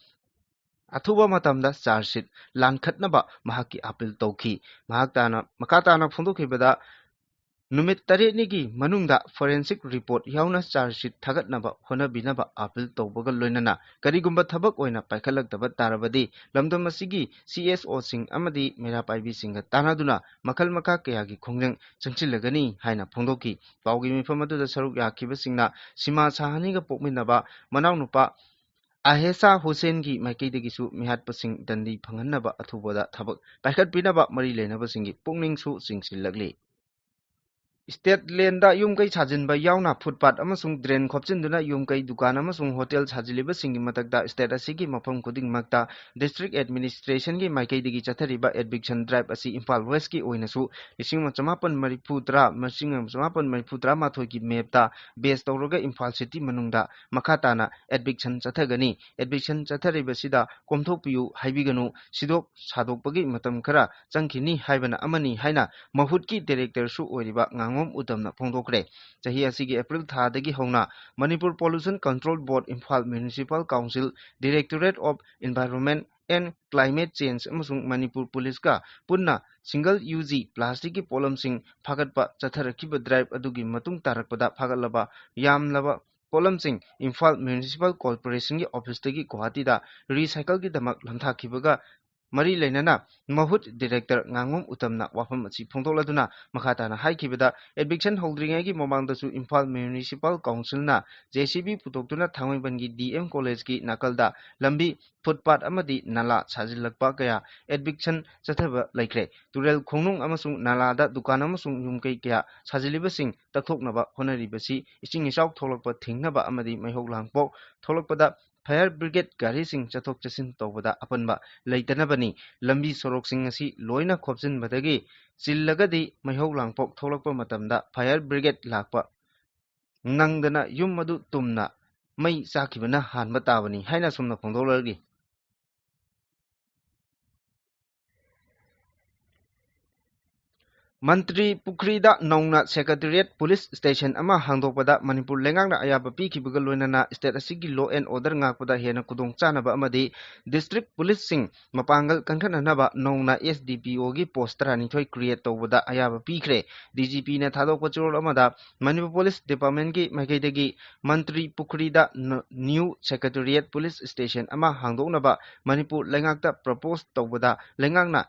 ꯑꯊꯨꯕ ꯃꯇꯝꯗ ꯆꯥꯔꯖ ꯁꯤꯠ ꯂꯥꯟꯈꯠꯅꯕ ꯃꯍꯥꯛꯀꯤ ꯑꯥꯄꯤꯜ ꯇꯧꯈꯤ꯫ ꯃꯍꯥꯛ ꯇꯥꯅ, ꯃꯈꯥ ꯇꯥꯅ ꯐꯣꯡꯗꯣꯛꯈꯤꯕꯗ, ꯅꯨꯃꯤꯠ ꯇꯔꯦꯠꯅꯤꯒꯤ ꯃꯅꯨꯡꯗ ꯐꯣꯔꯦꯟꯁꯤꯛ ꯔꯤꯄꯣꯔꯠ ꯌꯥꯎꯅ ꯆꯥꯔꯖ ꯁꯤꯠ ꯊꯥꯒꯠꯅꯕ ꯍꯣꯠꯅꯕꯤꯅꯕ ꯑꯥꯄꯤꯜ ꯇꯧꯕꯒ ꯂꯣꯏꯅꯅ ꯀꯔꯤꯒꯨꯝꯕ ꯊꯕꯛ ꯑꯣꯏꯅ ꯄꯥꯏꯈꯠꯂꯛꯇꯕ ꯇꯥꯔꯕꯗꯤ ꯂꯝꯗꯝ ꯑꯁꯤꯒꯤ ꯁꯤ ꯑꯦꯁ ꯑꯣꯁꯤꯡ ꯑꯃꯗꯤ ꯃꯩꯔꯥ ꯄꯥꯏꯕꯤꯁꯤꯡꯒ ꯇꯥꯟꯅꯗꯨꯅ ꯃꯈꯜ ꯃꯈꯥ ꯀꯌꯥꯒꯤ ꯈꯣꯡꯖꯪ ꯆꯪꯁꯤꯜꯂꯒꯅꯤ ꯍꯥꯏꯅ ꯐꯣꯡꯗꯣꯛꯈꯤ꯫ ꯄꯥꯎꯒꯤ ꯃꯤꯐꯝ ꯑꯗꯨꯗ ꯁꯔꯨꯛ ꯌꯥꯈꯤꯕꯁꯤꯡꯅ ꯁꯤꯃꯥ ꯁꯍꯥꯅꯤꯒ ꯄꯣꯛꯃꯤꯟꯅꯕ ꯃꯅꯥꯎꯅꯨꯄꯥ ꯑꯍꯦꯁꯥ ꯍꯨꯁꯦꯟꯒꯤ ꯃꯥꯏꯀꯩꯗꯒꯤꯁꯨ ꯃꯤꯍꯥꯠꯄꯁꯤꯡ ꯗꯟꯗꯤ ꯐꯪꯍꯟꯅꯕ ꯑꯊꯨꯕꯗ ꯊꯕꯛ ꯄꯥꯏꯈꯠꯄꯤꯅꯕ ꯃꯔꯤ ꯂꯩꯅꯕꯁꯤꯡꯒꯤ ꯄꯨꯛꯅꯤꯡꯁꯨ ꯆꯤꯡꯁꯤꯜꯂꯛꯂꯤ꯫ ꯁ꯭ꯇꯦꯠ ꯂꯦꯟꯗ ꯌꯨꯝ ꯀꯩ ꯁꯥꯖꯤꯟꯕ ꯌꯥꯎꯅ ꯐꯨꯠꯄꯥꯠ ꯑꯃꯁꯨꯡ ꯗ꯭ꯔꯦꯟ ꯈꯣꯞꯆꯤꯟꯗꯨꯅ ꯌꯨꯝ ꯀꯩ, ꯗꯨꯀꯥꯟ ꯑꯃꯁꯨꯡ ꯍꯣꯇꯦꯜ ꯁꯥꯖꯤꯜꯂꯤꯕꯁꯤꯡꯒꯤ ꯃꯊꯛꯇ ꯁ꯭ꯇꯦꯠ ꯑꯁꯤꯒꯤ ꯃꯐꯝ ꯈꯨꯗꯤꯡꯃꯛꯇ ꯗꯤꯁꯇ꯭ꯔꯤꯛ ꯑꯦꯗꯃꯤꯅꯤꯁꯇ꯭ꯔꯦꯁꯟꯒꯤ ꯃꯥꯏꯀꯩꯗꯒꯤ ꯆꯠꯊꯔꯤꯕ ꯑꯦꯚꯤꯛꯁꯟ ꯗ꯭ꯔꯥꯏꯚ ꯑꯁꯤ ꯏꯝꯐꯥꯜ ꯋꯦꯁꯀꯤ ꯑꯣꯏꯅꯁꯨ ꯂꯤꯁꯤꯡ ꯑꯃ ꯆꯃꯥꯄꯟ ꯃꯔꯤꯐꯨ ꯇꯔꯥ, ꯂꯤꯁꯤꯡ ꯑꯃ ꯆꯃꯥꯄꯟ ꯃꯔꯤꯐꯨ ꯇꯔꯥꯃꯥꯊꯣꯏꯒꯤ ꯃꯦꯞꯇ ꯕꯦꯁ ꯇꯧꯔꯒ ꯏꯝꯐꯥꯜ ꯁꯤꯇꯤ ꯃꯅꯨꯡꯗ ꯃꯈꯥ ꯇꯥꯅ ꯑꯦꯚꯤꯛꯁꯟ ꯆꯠꯊꯒꯅꯤ꯫ ꯑꯦꯚꯤꯛꯁꯟ ꯆꯠꯊꯔꯤꯕꯁꯤꯗ ꯀꯣꯝꯊꯣꯛꯄꯤꯌꯨ ꯍꯥꯏꯕꯤꯒꯅꯨ, ꯁꯤꯗꯣꯛ ꯁꯥꯗꯣꯛꯄꯒꯤ ꯃꯇꯝ ꯈꯔ ꯆꯪꯈꯤꯅꯤ ꯍꯥꯏꯕꯅ ꯑꯃꯅꯤ ꯍꯥꯏꯅ ꯃꯍꯨꯠꯀꯤ ꯗꯥꯏꯔꯦꯛꯇꯔꯁꯨ ꯑꯣꯏꯔꯤꯕ ꯉꯥꯉꯣꯝ ꯎꯇꯝꯅ ꯐꯣꯡꯗꯣꯛꯈ꯭ꯔꯦ꯫ ꯆꯍꯤ ꯑꯁꯤꯒꯤ ꯑꯦꯄ꯭ꯔꯤꯜ ꯊꯥꯗꯒꯤ ꯍꯧꯅ Manipur pollution control board, Imphal municipal council, directorate of environment and climate change ꯑꯃꯁꯨꯡ ꯃꯅꯤꯄꯨꯔ ꯄꯨꯂꯤꯁꯀ ꯄꯨꯟꯅ ꯁꯤꯡꯒꯜ ꯌꯨꯖ ꯄ꯭ꯂꯥꯁꯇꯤꯛꯀꯤ ꯄꯣꯠꯂꯝꯁꯤꯡ ꯐꯥꯒꯠꯄ ꯆꯠꯊꯔꯛꯈꯤꯕ ꯗ꯭ꯔꯥꯏꯚ ꯑꯗꯨꯒꯤ ꯃꯇꯨꯡ ꯇꯥꯔꯛꯄꯗ ꯐꯥꯒꯠꯂꯕ ꯌꯥꯝꯂꯕ ꯄꯣꯠꯂꯝꯁꯤꯡ ꯏꯝꯐꯥꯜ ꯃ꯭ꯌꯨꯅꯤꯁꯤꯄꯥꯜ ꯀꯣꯔꯄꯣꯔꯦꯁꯟꯒꯤ ꯑꯣꯐꯤꯁꯇꯒꯤ ꯒꯨꯋꯥꯍꯥꯇꯤꯗ ꯔꯤꯁꯥꯏꯀꯜꯒꯤꯗꯃꯛ ꯂꯝꯊꯥꯈꯤꯕꯒ ꯃꯔꯤ ꯂꯩꯅꯅ ꯃꯍꯨꯠ ꯗꯤꯔꯦꯛꯇꯔ ꯉꯥꯉꯣꯝ ꯎꯇꯝꯅ ꯋꯥꯐꯝ ꯑꯁꯤ ꯐꯣꯡꯗꯣꯛꯂꯗꯨꯅ ꯃꯈꯥ ꯇꯥꯅ ꯍꯥꯏꯈꯤꯕꯗ, ꯑꯦꯚꯤꯛꯁꯟ ꯍꯧꯗ꯭ꯔꯤꯉꯩꯒꯤ ꯃꯃꯥꯡꯗꯁꯨ ꯏꯝꯐꯥꯜ ꯃ꯭ꯌꯨꯅꯤꯁꯤꯄꯥꯜ ꯀꯥꯎꯟꯁꯤꯜꯅ ꯖꯦ ꯁꯤ ꯕꯤ ꯄꯨꯊꯣꯛꯇꯨꯅ ꯊꯥꯡꯃꯩꯕꯟꯒꯤ ꯗꯤ ꯑꯦꯝ ꯀꯣꯂꯦꯖꯀꯤ ꯅꯥꯀꯜꯗ ꯂꯝꯕꯤ, ꯐꯨꯠꯄꯥꯠ ꯑꯃꯗꯤ ꯅꯂꯥ ꯁꯥꯖꯤꯜꯂꯛꯄ ꯀꯌꯥ ꯑꯦꯚꯤꯛꯁꯟ ꯆꯠꯊꯕ ꯂꯩꯈ꯭ꯔꯦ꯫ ꯇꯨꯔꯦꯜ ꯈꯣꯡꯅꯨꯡ ꯑꯃꯁꯨꯡ ꯅꯂꯥꯗ ꯗꯨꯀꯥꯟ ꯑꯃꯁꯨꯡ ꯌꯨꯝꯀꯩ ꯀꯌꯥ ꯁꯥꯖꯤꯜꯂꯤꯕꯁꯤꯡ ꯇꯛꯊꯣꯛꯅꯕ ꯍꯣꯠꯅꯔꯤꯕꯁꯤ ꯏꯁꯤꯡ ꯏꯆꯥꯎ ꯊꯣꯛꯂꯛꯄ ꯊꯤꯡꯅꯕ ꯑꯃꯗꯤ ꯃꯩꯍꯧ ꯂꯥꯡꯄꯣꯛ ꯊꯣꯛꯂꯛꯄꯗ ꯐꯥꯌꯔ ꯕ꯭ꯔꯤꯒꯦꯗ ꯒꯥꯔꯤꯁꯤꯡ ꯆꯠꯊꯣꯛ ꯆꯠꯁꯤꯟ ꯇꯧꯕꯗ ꯑꯄꯟꯕ ꯂꯩꯇꯅꯕꯅꯤ꯫ ꯂꯝꯕꯤ ꯁꯣꯔꯣꯛꯁꯤꯡ ꯑꯁꯤ ꯂꯣꯏꯅ ꯈꯣꯞꯆꯤꯟꯕꯗꯒꯤ ꯆꯤꯜꯂꯒꯗꯤ ꯃꯩꯍꯧ ꯂꯥꯡꯄꯣꯛ ꯊꯣꯛꯂꯛꯄ ꯃꯇꯝꯗ ꯐꯥꯌꯔ ꯕ꯭ꯔꯤꯒꯦꯗ ꯂꯥꯛꯄ ꯅꯪꯗꯅ ꯌꯨꯝ ꯑꯗꯨ ꯇꯨꯝꯅ ꯃꯩ ꯆꯥꯛꯈꯤꯕꯅ ꯍꯥꯟꯕ ꯇꯥꯕꯅꯤ ꯍꯥꯏꯅ ꯑꯁꯨꯝꯅ ꯐꯣꯡꯗꯣꯛꯂꯛꯂꯤ꯫ ꯃꯟꯇ꯭ꯔꯤ ꯄꯨꯈ꯭ꯔꯤꯗ ꯅꯧꯅ ꯁꯦꯀ꯭ꯔꯦꯇꯦꯔꯤꯌꯦꯠ ꯄꯨꯂꯤꯁ ꯁ꯭ꯇꯦꯁꯟ ꯑꯃ ꯍꯥꯡꯗꯣꯛꯄꯗ ꯃꯅꯤꯄꯨꯔ ꯂꯩꯉꯥꯛꯅ ꯑꯌꯥꯕ ꯄꯤꯈꯤꯕꯒ ꯂꯣꯏꯅꯅ ꯁ꯭ꯇꯦꯠ ꯑꯁꯤꯒꯤ ꯂꯣ ꯑꯦꯟ ꯑꯣꯔꯗꯔ ꯉꯥꯛꯄꯗ ꯍꯦꯟꯅ ꯈꯨꯗꯣꯡꯆꯥꯅꯕ ꯑꯃꯗꯤ ꯗꯤꯁꯇ꯭ꯔꯤꯛ ꯄꯨꯂꯤꯁꯁꯤꯡ ꯃꯄꯥꯡꯒꯜ ꯀꯟꯈꯠꯅꯅꯕ ꯅꯧꯅ ꯑꯦꯁ ꯗꯤ ꯄꯤ ꯑꯣꯒꯤ ꯄꯣꯁ ꯇꯔꯥꯅꯤꯊꯣꯏ ꯀ꯭ꯔꯤꯌꯦꯠ ꯇꯧꯕꯗ ꯑꯌꯥꯕ ꯄꯤꯈ꯭ꯔꯦ꯫ ꯗꯤ ꯖꯤ ꯄꯤꯅ ꯊꯥꯗꯣꯛꯄ ꯆꯦꯔꯣꯜ ꯑꯃꯗ ꯃꯅꯤꯄꯨꯔ ꯄꯨꯂꯤꯁ ꯗꯤꯄꯥꯔꯠꯃꯦꯟꯒꯤ ꯃꯥꯏꯀꯩꯗꯒꯤ ꯃꯟꯇ꯭ꯔꯤ ꯄꯨꯈ꯭ꯔꯤꯗ ꯅ-, ꯅ꯭ꯌꯨ ꯁꯦꯀ꯭ꯔꯦꯇꯦꯔꯤꯌꯦꯠ ꯄꯨꯂꯤꯁ ꯁ꯭ꯇꯦꯁꯟ ꯑꯃ ꯍꯥꯡꯗꯣꯛꯅꯕ ꯃꯅꯤꯄꯨꯔ ꯂꯩꯉꯥꯛꯇ ꯄ꯭ꯔꯄꯣꯁ ꯇꯧꯕꯗ ꯂꯩꯉꯥꯛꯅ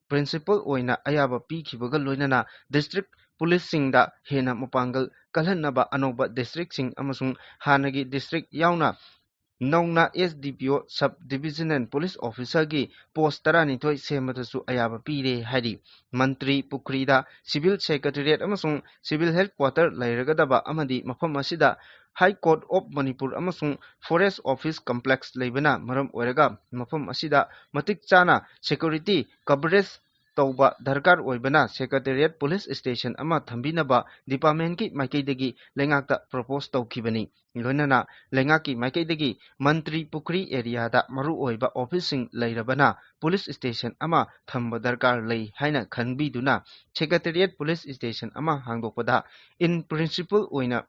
ꯄ꯭ꯔꯤꯟꯁꯤꯄꯜ ꯑꯣꯏꯅ ꯑꯌꯥꯕ ꯄꯤꯈꯤꯕꯒ ꯂꯣꯏꯅꯅ ꯗꯤꯁꯇ꯭ꯔꯤꯛ ꯄꯨꯂꯤꯁꯁꯤꯡꯗ ꯍꯦꯟꯅ ꯃꯄꯥꯡꯒꯜ ꯀꯜꯍꯟꯅꯕ ꯑꯅꯧꯕ ꯗꯤꯁꯇ꯭ꯔꯤꯛꯁꯤꯡ ꯑꯃꯁꯨꯡ ꯍꯥꯟꯅꯒꯤ ꯗꯤꯁꯇ꯭ꯔꯤꯛ ꯌꯥꯎꯅ ꯅꯧꯅ S D P O, Sub Divisional Police Officerꯒꯤ post ꯇꯔꯥꯅꯤꯊꯣꯏ ꯁꯦꯝꯕꯗꯁꯨ ꯑꯌꯥꯕ ꯄꯤꯔꯦ ꯍꯥꯏꯔꯤ꯫ ꯃꯟꯇ꯭ꯔꯤ ꯄꯨꯈ꯭ꯔꯤꯗ Civil Secretariat ꯑꯃꯁꯨꯡ Civil Headquarter ꯂꯩꯔꯒꯗꯕ ꯑꯃꯗꯤ ꯃꯐꯝ ꯑꯁꯤꯗ High Court of Manipur ꯑꯃꯁꯨꯡ Forest Office Complex ꯂꯩꯕꯅ ꯃꯔꯝ ꯑꯣꯏꯔꯒ ꯃꯐꯝ ꯑꯁꯤꯗ ꯃꯇꯤꯛ ꯆꯥꯅ security coverage ꯇꯧꯕ ꯗꯔꯀꯥꯔ ꯑꯣꯏꯕꯅ Secretariat Police Station ꯑꯃ ꯊꯝꯕꯤꯅꯕ departmentꯀꯤ ꯃꯥꯏꯀꯩꯗꯒꯤ ꯂꯩꯉꯥꯛꯇ propose ꯇꯧꯈꯤꯕꯅꯤ꯫ ꯂꯣꯏꯅꯅ ꯂꯩꯉꯥꯛꯀꯤ ꯃꯥꯏꯀꯩꯗꯒꯤ ꯃꯟꯇ꯭ꯔꯤ ꯄꯨꯈ꯭ꯔꯤ areaꯗ ꯃꯔꯨꯑꯣꯏꯕ officeꯁꯤꯡ ꯂꯩꯔꯕꯅ police station ꯑꯃ ꯊꯝꯕ ꯗꯔꯀꯥꯔ ꯂꯩ ꯍꯥꯏꯅ ꯈꯟꯕꯤꯗꯨꯅ Secretariat Police Station ꯑꯃ ꯍꯥꯡꯗꯣꯛꯄꯗ in principle ꯑꯣꯏꯅ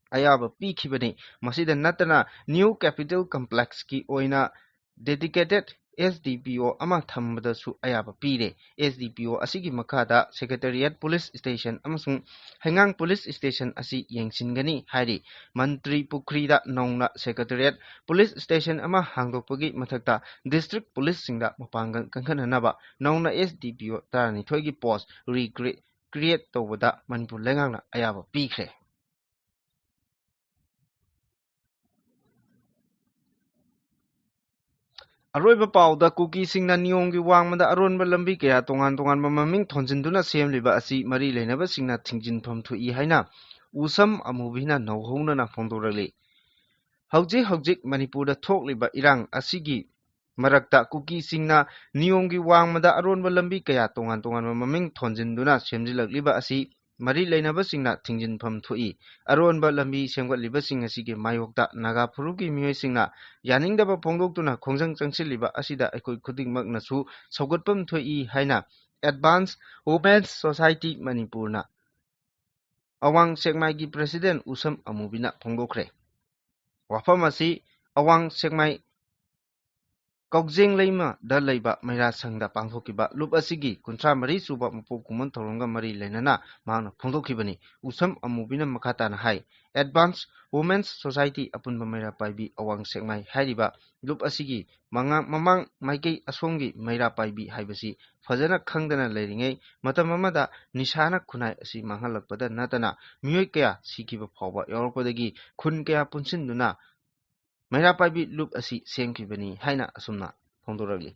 ꯑꯌꯥꯕ ꯄꯤꯈꯤꯕꯅꯤ꯫ ꯃꯁꯤꯗ ꯅꯠꯇꯅ New Capitol Complexꯀꯤ ꯑꯣꯏꯅ dedicated S D P O ꯑꯃ ꯊꯝꯕꯗꯁꯨ ꯑꯌꯥꯕ ꯄꯤꯔꯦ꯫ S D P O ꯑꯁꯤꯒꯤ ꯃꯈꯥꯗ Secretariat Police Station ꯑꯃꯁꯨꯡ ꯍꯩꯉꯥꯡ Police Station ꯑꯁꯤ ꯌꯦꯡꯁꯤꯟꯒꯅꯤ ꯍꯥꯏꯔꯤ꯫ ꯃꯟꯇ꯭ꯔꯤ ꯄꯨꯈ꯭ꯔꯤꯗ ꯅꯧꯅ Secretariat Police Station ꯑꯃ ꯍꯥꯡꯗꯣꯛꯄꯒꯤ ꯃꯊꯛꯇ district policeꯁꯤꯡꯗ ꯃꯄꯥꯡꯒꯜ ꯀꯟꯈꯠꯅꯅꯕ ꯅꯧꯅ S D P O ꯇꯔꯥꯅꯤꯊꯣꯏꯒꯤ post recreate ꯇꯧꯕꯗ ꯃꯅꯤꯄꯨꯔ ꯂꯩꯉꯥꯛꯅ ꯑꯌꯥꯕ ꯄꯤꯈ꯭ꯔꯦ꯫ ꯑꯔꯣꯏꯕ ꯄꯥꯎꯗ, ꯀꯨꯀꯤꯁꯤꯡꯅ ꯅꯤꯌꯣꯝꯒꯤ ꯋꯥꯡꯃꯗ ꯑꯔꯣꯟꯕ ꯂꯝꯕꯤ ꯀꯌꯥ ꯇꯣꯉꯥꯟ ꯇꯣꯉꯥꯟꯕ ꯃꯃꯤꯡ ꯊꯣꯟꯖꯤꯟꯗꯨꯅ ꯁꯦꯝꯂꯤꯕ ꯑꯁꯤ ꯃꯔꯤ ꯂꯩꯅꯕꯁꯤꯡꯅ ꯊꯤꯡꯖꯤꯟꯐꯝ ꯊꯣꯛꯏ ꯍꯥꯏꯅ ꯎꯁꯝ ꯑꯃꯨꯕꯤꯅ ꯅꯧꯍꯧꯅꯅ ꯐꯣꯡꯗꯣꯔꯛꯂꯤ꯫ ꯍꯧꯖꯤꯛ ꯍꯧꯖꯤꯛ ꯃꯅꯤꯄꯨꯔꯗ ꯊꯣꯛꯂꯤꯕ ꯏꯔꯥꯡ ꯑꯁꯤꯒꯤ ꯃꯔꯛꯇ ꯀꯨꯀꯤꯁꯤꯡꯅ ꯅꯤꯌꯣꯝꯒꯤ ꯋꯥꯡꯃꯗ ꯑꯔꯣꯟꯕ ꯂꯝꯕꯤ ꯀꯌꯥ ꯇꯣꯉꯥꯟ ꯇꯣꯉꯥꯟꯕ ꯃꯃꯤꯡ ꯊꯣꯟꯖꯤꯟꯗꯨꯅ ꯁꯦꯝꯖꯤꯜꯂꯛꯂꯤꯕ ꯑꯁꯤ ꯃꯔꯤ ꯂꯩꯅꯕꯁꯤꯡꯅ ꯊꯤꯡꯖꯤꯟꯐꯝ ꯊꯣꯛꯏ꯫ ꯑꯔꯣꯟꯕ ꯂꯝꯕꯤ ꯁꯦꯝꯒꯠꯂꯤꯕꯁꯤꯡ ꯑꯁꯤꯒꯤ ꯃꯥꯌꯣꯛꯇ ꯅꯥꯒꯥ ꯐꯨꯔꯨꯞꯀꯤ ꯃꯤꯑꯣꯏꯁꯤꯡꯅ ꯌꯥꯅꯤꯡꯗꯕ ꯐꯣꯡꯗꯣꯛꯇꯨꯅ ꯈꯣꯡꯖꯪ ꯆꯪꯁꯤꯜꯂꯤꯕ ꯑꯁꯤꯗ ꯑꯩꯈꯣꯏ ꯈꯨꯗꯤꯡꯃꯛꯅꯁꯨ ꯁꯧꯒꯠꯐꯝ ꯊꯣꯛꯏ ꯍꯥꯏꯅ Advance Women's Society ꯃꯅꯤꯄꯨꯔꯅ ꯑꯋꯥꯡ ꯁꯦꯛꯃꯥꯏꯒꯤ president ꯎꯁꯝ ꯑꯃꯨꯕꯤꯅ ꯐꯣꯡꯗꯣꯛꯈ꯭ꯔꯦ꯫ ꯋꯥꯐꯝ ꯑꯁꯤ ꯑꯋꯥꯡ ꯁꯦꯛꯃꯥꯏ ꯀꯧꯖꯦꯡ ꯂꯩꯃꯗ ꯂꯩꯕ ꯃꯩꯔꯥ ꯁꯪꯗ ꯄꯥꯡꯊꯣꯛꯈꯤꯕ ꯂꯨꯞ ꯑꯁꯤꯒꯤ ꯀꯨꯟꯊ꯭ꯔꯥ ꯃꯔꯤ ꯁꯨꯕ ꯃꯄꯣꯛ ꯀꯨꯝꯑꯣꯟ ꯊꯧꯔꯝꯒ ꯃꯔꯤ ꯂꯩꯅꯅ ꯃꯍꯥꯛꯅ ꯐꯣꯡꯗꯣꯛꯈꯤꯕꯅꯤ꯫ ꯎꯁꯝ ꯑꯃꯨꯕꯤꯅ ꯃꯈꯥ ꯇꯥꯅ ꯍꯥꯏ, Advance Women's Society ꯑꯄꯨꯟꯕ ꯃꯩꯔꯥ ꯄꯥꯏꯕꯤ ꯑꯋꯥꯡ ꯁꯦꯛꯃꯥꯏ ꯍꯥꯏꯔꯤꯕ ꯂꯨꯞ ꯑꯁꯤꯒꯤ ꯃꯉꯥ-, ꯃꯃꯥꯡ ꯃꯥꯏꯀꯩ ꯑꯁꯣꯝꯒꯤ ꯃꯩꯔꯥ ꯄꯥꯏꯕꯤ ꯍꯥꯏꯕꯁꯤ ꯐꯖꯅ ꯈꯪꯗꯅ ꯂꯩꯔꯤꯉꯩ ꯃꯇꯝ ꯑꯃꯗ ꯅꯤꯁꯥꯅ ꯈꯨꯟꯅꯥꯏ ꯑꯁꯤ ꯃꯥꯡꯍꯜꯂꯛꯄꯗ ꯅꯠꯇꯅ ꯃꯤꯑꯣꯏ ꯀꯌꯥ ꯁꯤꯈꯤꯕ ꯐꯥꯎꯕ ꯌꯥꯎꯔꯛꯄꯗꯒꯤ ꯈꯨꯟ ꯀꯌꯥ ꯄꯨꯟꯁꯤꯟꯗꯨꯅ ꯃꯩꯔꯥ ꯄꯥꯏꯕꯤ ꯂꯨꯞ ꯑꯁꯤ ꯁꯦꯝꯈꯤꯕꯅꯤ ꯍꯥꯏꯅ ꯑꯁꯨꯝꯅ ꯐꯣꯡꯗꯣꯔꯛꯂꯤ꯫